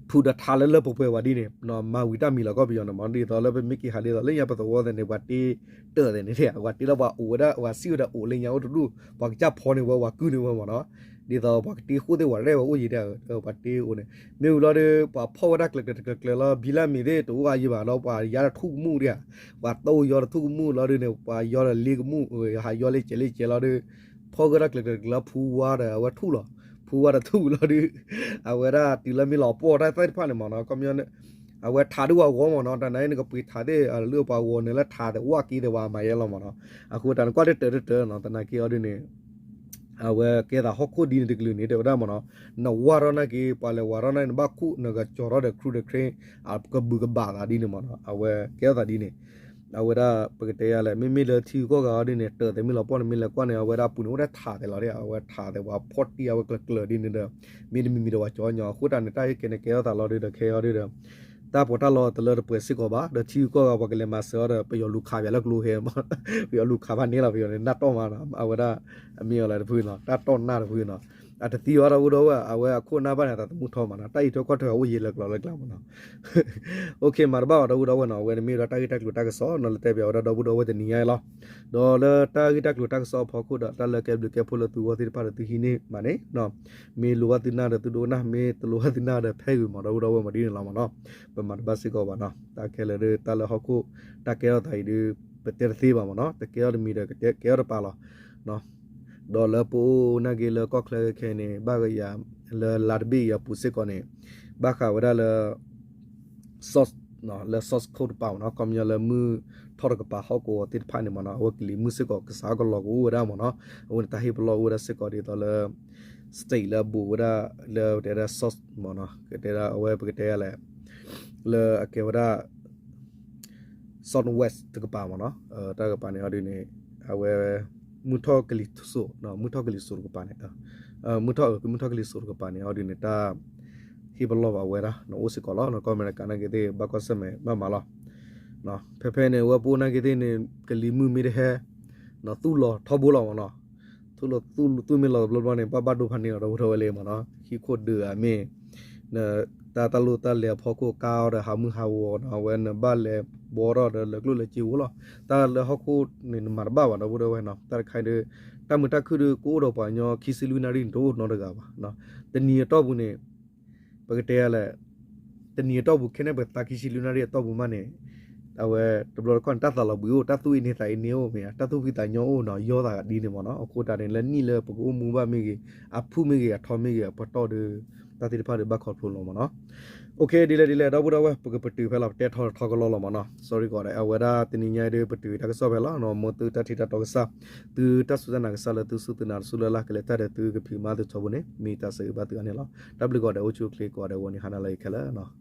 ထူးဒီးထးလၢလၢပှဲၤပှဲၤဝဲဒ်န့ၣ် မၤဝံၤတၢ်မံၤလီၤကီၢ်ပယီၤန့ၣ်မး ဒ်သိးလၢပမ့ၢ်က့ၤဟးဒ်သိးလၢညါပသဝီသ့ၣ်န့ၣ် ပှၤတ့တၢ်သ့ၣ်န့ၣ် ပှၤတ့လၢပှၤအိၣ်ဝဲဒၣ် ပှၤစံၣ်ဝဲဒၣ်အိၣ်လၢညါအိၣ်တဒူၣ် ပှၤကစၢ်ဖီန့ၢ်ဝဲ ပှၤကုၢ်န့ၢ်ဝဲမးနီၤ ဒ်သိးပှၤကတ့ဃိၣ်သ့ၣ်ပှၤရဲၣ်ဝဲအိၣ်ယံၤဒၣ် ပှၤတ့အိၣ်န့ၣ် မ့ၢ်ဝံၤလီၤဒီး ပှၤဖီၣ်ဝဲဒၣ်ကျၢၤကျၢၤကျၢၤကျၢၤလီၤ ဘံလၢမ့ၢ်သ့ၣ်တအိၣ်အါယံၤဘၣ်ဒီး ပှၤယါတထူၣ်ကမူၣ်ဒၣ် ပှၤတိၢ်ယီတထူၣ်ကမူၣ်လီၤဒ်န့ၣ် ပှၤယီဒီးလ့ကမူၣ် ဟးယီလ့ကဲးလ့ကဲးလီၤဒီး ဖီၣ်ဝဲဒၣ်ကျၢၤကျၢၤကျၢၤလီၤ ဖူဝါဒီးအဝဲထူၣ်လီၤ ဖူဝါဒီးထူၣ်လီၤဒီး အဝဲဒၣ်တုၤလၢမ့ၢ်လီၤပှီၢ်တၢ်သ့ၣ်တဖၣ်န့ၣ်မးနီၤ ခီပညီ အဝဲထးဒုးပှၤဂီၤမးနီၤ တၢ်နာ်အံၤနကပှ့ၤထးသ့ၣ် လၢပှၤဂီၤန့ၣ်လၢထးသ့ၣ်ဝၣ်က့သ့ၣ်ဝဲမၤယဲလီၤမးနီၤ အဃိတၢ်နကွၢ်တၢၢ်တၢၢ်တၢၢ်နီၤ သနာ်က့အီၤဒ်န့ၣ် အဝဲကဲသးဟီၣ်ခိၣ်ဒ်န့ၣ်တကလုာ်န့ၣ် တဲဝဲဒၣ်မးနီၤ နဝၢ်ထီၣ်နာ်က့ ပှၤလဲၤဝၢ်ထီၣ်နာ်က့ နဘၣ်ခူၣ်နကကၠီၤထီၣ်ဒီး ခရူၣ်ဒီးခရ့ ကဘုးကဘၣ်သးဒ်န့ၣ်မးနီၤ အဝဲကဲထီၣ်သးဒ်န့ၣ် အဝဲဒၣ်ပကတဲယၤလဲၣ် မ့မ့ၢ်လၢထံဂုၤကီၢ်ဂၤအီၤဒ်န့ၣ် တၢ်သ့ၣ်မ့ၢ်လီၤပှီၢ်န့ၣ် မ့ၢ်လဲၤကွၢ်န့ၣ် အဝဲဒၣ်ပူၤန့ၣ်အိၣ်ဒၣ်ထးသ့ၣ်လီၤ အဝဲထးသ့ၣ်ပှၤဖီၣ်တံၢ်အဝဲကျၢၤကျၢၤဒ်န့ၣ်ဒီး မ့တမံၤမံၤဒီးပှၤကၠီညါ အဃိတၢ်န့ၣ် တၢ်အံၤကဲန့ၣ်ကဲထီၣ်သးလီၤဒ်ဒီးခဲအီၤဒ်ဒီး တၢ်ပီးတၢ်လီတလၢတပှဲၤစ့ၢ်ကီးဘၣ် ဒီးထံဂုၤကီၢ်ဂၤပှၤကလဲၤမၤစၢၤအီၤဒီး ပယီၤလူၤခးပၠးလၢကျိဟဲ ပယီၤလူၤခးဖးန့ၣ်လီၤ ပယီၤန့ၣ်နၢ်တီၢ်မးနီၤ အဝဲဒၣ် အမ့ၢ်အီၤလၢတဖုနီၤ တၢ်တီၢ်နၢ်တဖုနီၤ အတသံအီၤဒီပုၢ်ဒီဝဲၢ် အဝဲအခိၣ်အနၢ်ဘၣ်န့ၣ် အသးသမူထီမးနီၤ တၢ်အံၤထွဲကွၢ်ထွဲအအိၣ်ယံာ်လၢကျိၤလၢကျါမးနီၤ မၤတဘၣ်ဘၣ်ဒီပုၢ်ဒီဝဲၢ်နီၤ အဝဲန့ၣ်မ့ၢ်ဝဲဒၣ်တၢ်ဂ့ၢ်တၢ်ကျိၤတၢ်ကစီၣ်နီၤ လၢတဲပၠးဝဲဒၣ်ဒီပုၢ်ဒီဝဲၢ်တနံၤညါအံၤလီၤ ဒီးလၢတၢ်ဂ့ၢ်တၢ်ကျိၤတၢ်ကစီၣ်အဖီခိၣ်ဒီး တၢ်လၢကဲဘျုးကဲဖှိၣ်လၢသုဂီၢ်သ့ၣ်တဖၣ်ဒီးသုဟံးန့ၢ်မးန့ၣ် မ့ၢ်လိၣ်ဘၣ်သုနၢ်ဒီးသုဒိကနၣ် မ့ၢ်တလိၣ်ဘၣ်သုနၢ်ဒီးဖဲဂ့ၤမးဒီပုၢ်ဒီဝဲၢ်မးဒ်န့ၣ်လီၤမးနီၤ ပမၤတဘၣ်စ့ၢ်ကီးဘၣ်နီၤ တၢ်ခဲလၢာ်ဒီးတၢ်လၢဟီၣ်ခိၣ် တၢ်ကဲထီၣ်သးအံၤဒီး ပတဲတသ့ဘၣ်မးနီၤ တကဲထီၣ်တမံၤဒီးကဲထီၣ်တပၤလီၤ ဒီးလၢပအိၣ်နာ်က့လၢကီၢ်ချၢခဲအံၤန့ၣ် ဘၣ်ကယၤလၢလါတဘ့ၣ်အံၤအပူၤစ့ၢ်ကီးန့ၣ် ဘၣ်ဃးဝဲဒၣ်လၢ source လၢ source code တကပၤမ့ၢ်နီၤ, ခီပညီလၢမုၢ်ထီၣ်တကပၤဟီၣ်ကဝီၤသ့ၣ်တဖၣ်န့ၣ်မ့ၢ်နီၤ, အဝဲကလံၤမုၢ်စ့ၢ်ကီးကစးကလီၤကအိၣ်ဝဲဒၣ်မ့ၢ်နီၤ, အဝဲန့ၣ်တၢ်ဟ့ၣ်ပလီၢ်အိၣ်ဝဲဒၣ်စ့ၢ်ကီးဒ်သိးလၢ state လၢအဘူးဝဲဒၣ် လၢပတဲဒၣ် source မ့ၢ်နီၤ, ကတဲဒၣ်အဝဲပကတဲလဲၣ် လၢအကဲဝဲဒၣ် Southwest တကပၤမ့ၢ်နီၤ, တၢ်တကပၤန့ၣ်အီၤဒ်န့ၣ် အဝဲ မုၢ်ထီၣ်ကလံၤစိး မုၢ်ထီၣ်ကလံၤစိးတကပၤန့ၣ် မုၢ်ထီၣ် မုၢ်ထီၣ်ကလံၤစိးတကပၤန့ၣ် အီၤဒ်န့ၣ် တၢ်ဟ့ၣ်ပလီၢ်ဘၣ်ဝဲဒၣ် အိၣ်စ့ၢ်ကီးလီၤ, ကီၢ်အမဲရကၤနာ်က့သ့ၣ် ဘၣ်ကွၢ်ဆၢၣ်မဲာ်ဘၣ်မးလီၤ. ဖဲဖဲန့ၣ် အဝဲပအိၣ်နာ်က့သ့ၣ်န့ၣ် ကလံၤမုၢ်မ့ၢ်တဟဲ သူၣ်လီၤထီဘိလီၤမ့ၢ်နီၤ, သူၣ်လီၤသူၣ်သူၣ်မ့ၢ်လီၤတဘျီဘျီန့ၣ် ဘၣ်ဘၣ်ဒိဖးန့ၢ်လီၤ ဒီပုၢ်ဒီဝဲၢ်လံမ့ၢ်နီၤ, ဟံၣ်ခိၣ်ဒုးဧါမ့ၢ် တၢ်တၢ်လိၣ်တၢ်လဲၤအဖီခိၣ်ကါအီၤဒီးဟးမုၢ်ဟးဂီၤနီၤ, အဝဲနဘၣ်လဲၤဘှီထီၣ်ဒီးလဲၤကျိၣ်လဲၤစ့ဝဲလီၤ, တၢ်လၢဟီၣ်ခိၣ်န့ၣ် နမၤတဘၣ်ဘၣ် ဒီပုၢ်ဒီဝဲၢ်နီၤ, တၢ်တခါအံၤဒီး တၢ်မုာ်တၢ်ခုၣ်ဒီးကအိၣ်ဒီးပှၤကညီခံဆံလွံၢ်နၣ်ရံၣ်န့ၣ် တအိၣ်နီတဂၤဘၣ်, တနံၤအတီၢ်ပူၤန့ၣ် ပကတဲလဲၣ် တနံၤအတီၢ်ပူၤခဲန့ၣ် ပသးခံဆံလွံၢ်နၣ်ရံၣ်အတီၢ်ပူၤမးန့ၣ် အဝဲတဘျီတခီၣ်န့ၣ် တၢ်သးလီၤဘှံးအိၣ် တၢ်သူၣ်အ့န့သးအ့န့အိၣ်မ့ၢ်ဧါ, တၢ်သူၣ်ဖှံသးညီအိၣ်နီၤ, ယီသးဒ်န့ၣ်မ့ၢ်နီၤ, အဃိတၢ်န့ၣ် လၢနံၣ်လၢပကအိၣ်မူဘၣ်မ့ၢ်ဂ့ၤ, အဖုၣ်မ့ၢ်ဂ့ၤ, အထီမ့ၢ်ဂ့ၤ, အပတီၢ်ဒီး တၢ်သ့ၣ်တဖၣ်ဒီးဘၣ်ခီဖျိလီၤမ့ၢ်နီၤ. အိၣ်ခ့ ဒ်လဲၣ်ဒ်လဲၣ် ဒီပုၢ်ဒီဝဲၢ် ပကပတုာ်ဖဲလီၤ ပတဲထီထီကလီလီၤမ့ၢ်နီၤ, sorry ကိးဂၤဒဲး, အဝဲဒၣ်တနံၤညါအံၤဒီး ပတုာ်တၢ်ကစီၣ်ဖဲလီၤ, မ်သုတၢ်ထံၣ်တၢ်တီကစၢ်, သုတၢ်စူၢ်တၢ်နာ်ကစၢ်လၢသုစူၢ်သုနာ်တစူၢ်လၢ်လၢ် ကလဲၤတၢ်ဒီးသုကဖံးမၤသုထီဘိန့ၣ် မ့ၢ်တၢ်ဆၢဂ့ၤဘၣ်သုအါန့ၣ်လီၤ. တၢ်ဘျုးကိးဂၤဒဲး အိၣ်ဆူၣ်အိၣ်ချ့ကိးဂၤဒဲးအဂီၢ်န့ၣ် ဟါနၤလၢအဂ့ၤခဲလၢာ်နီၤ.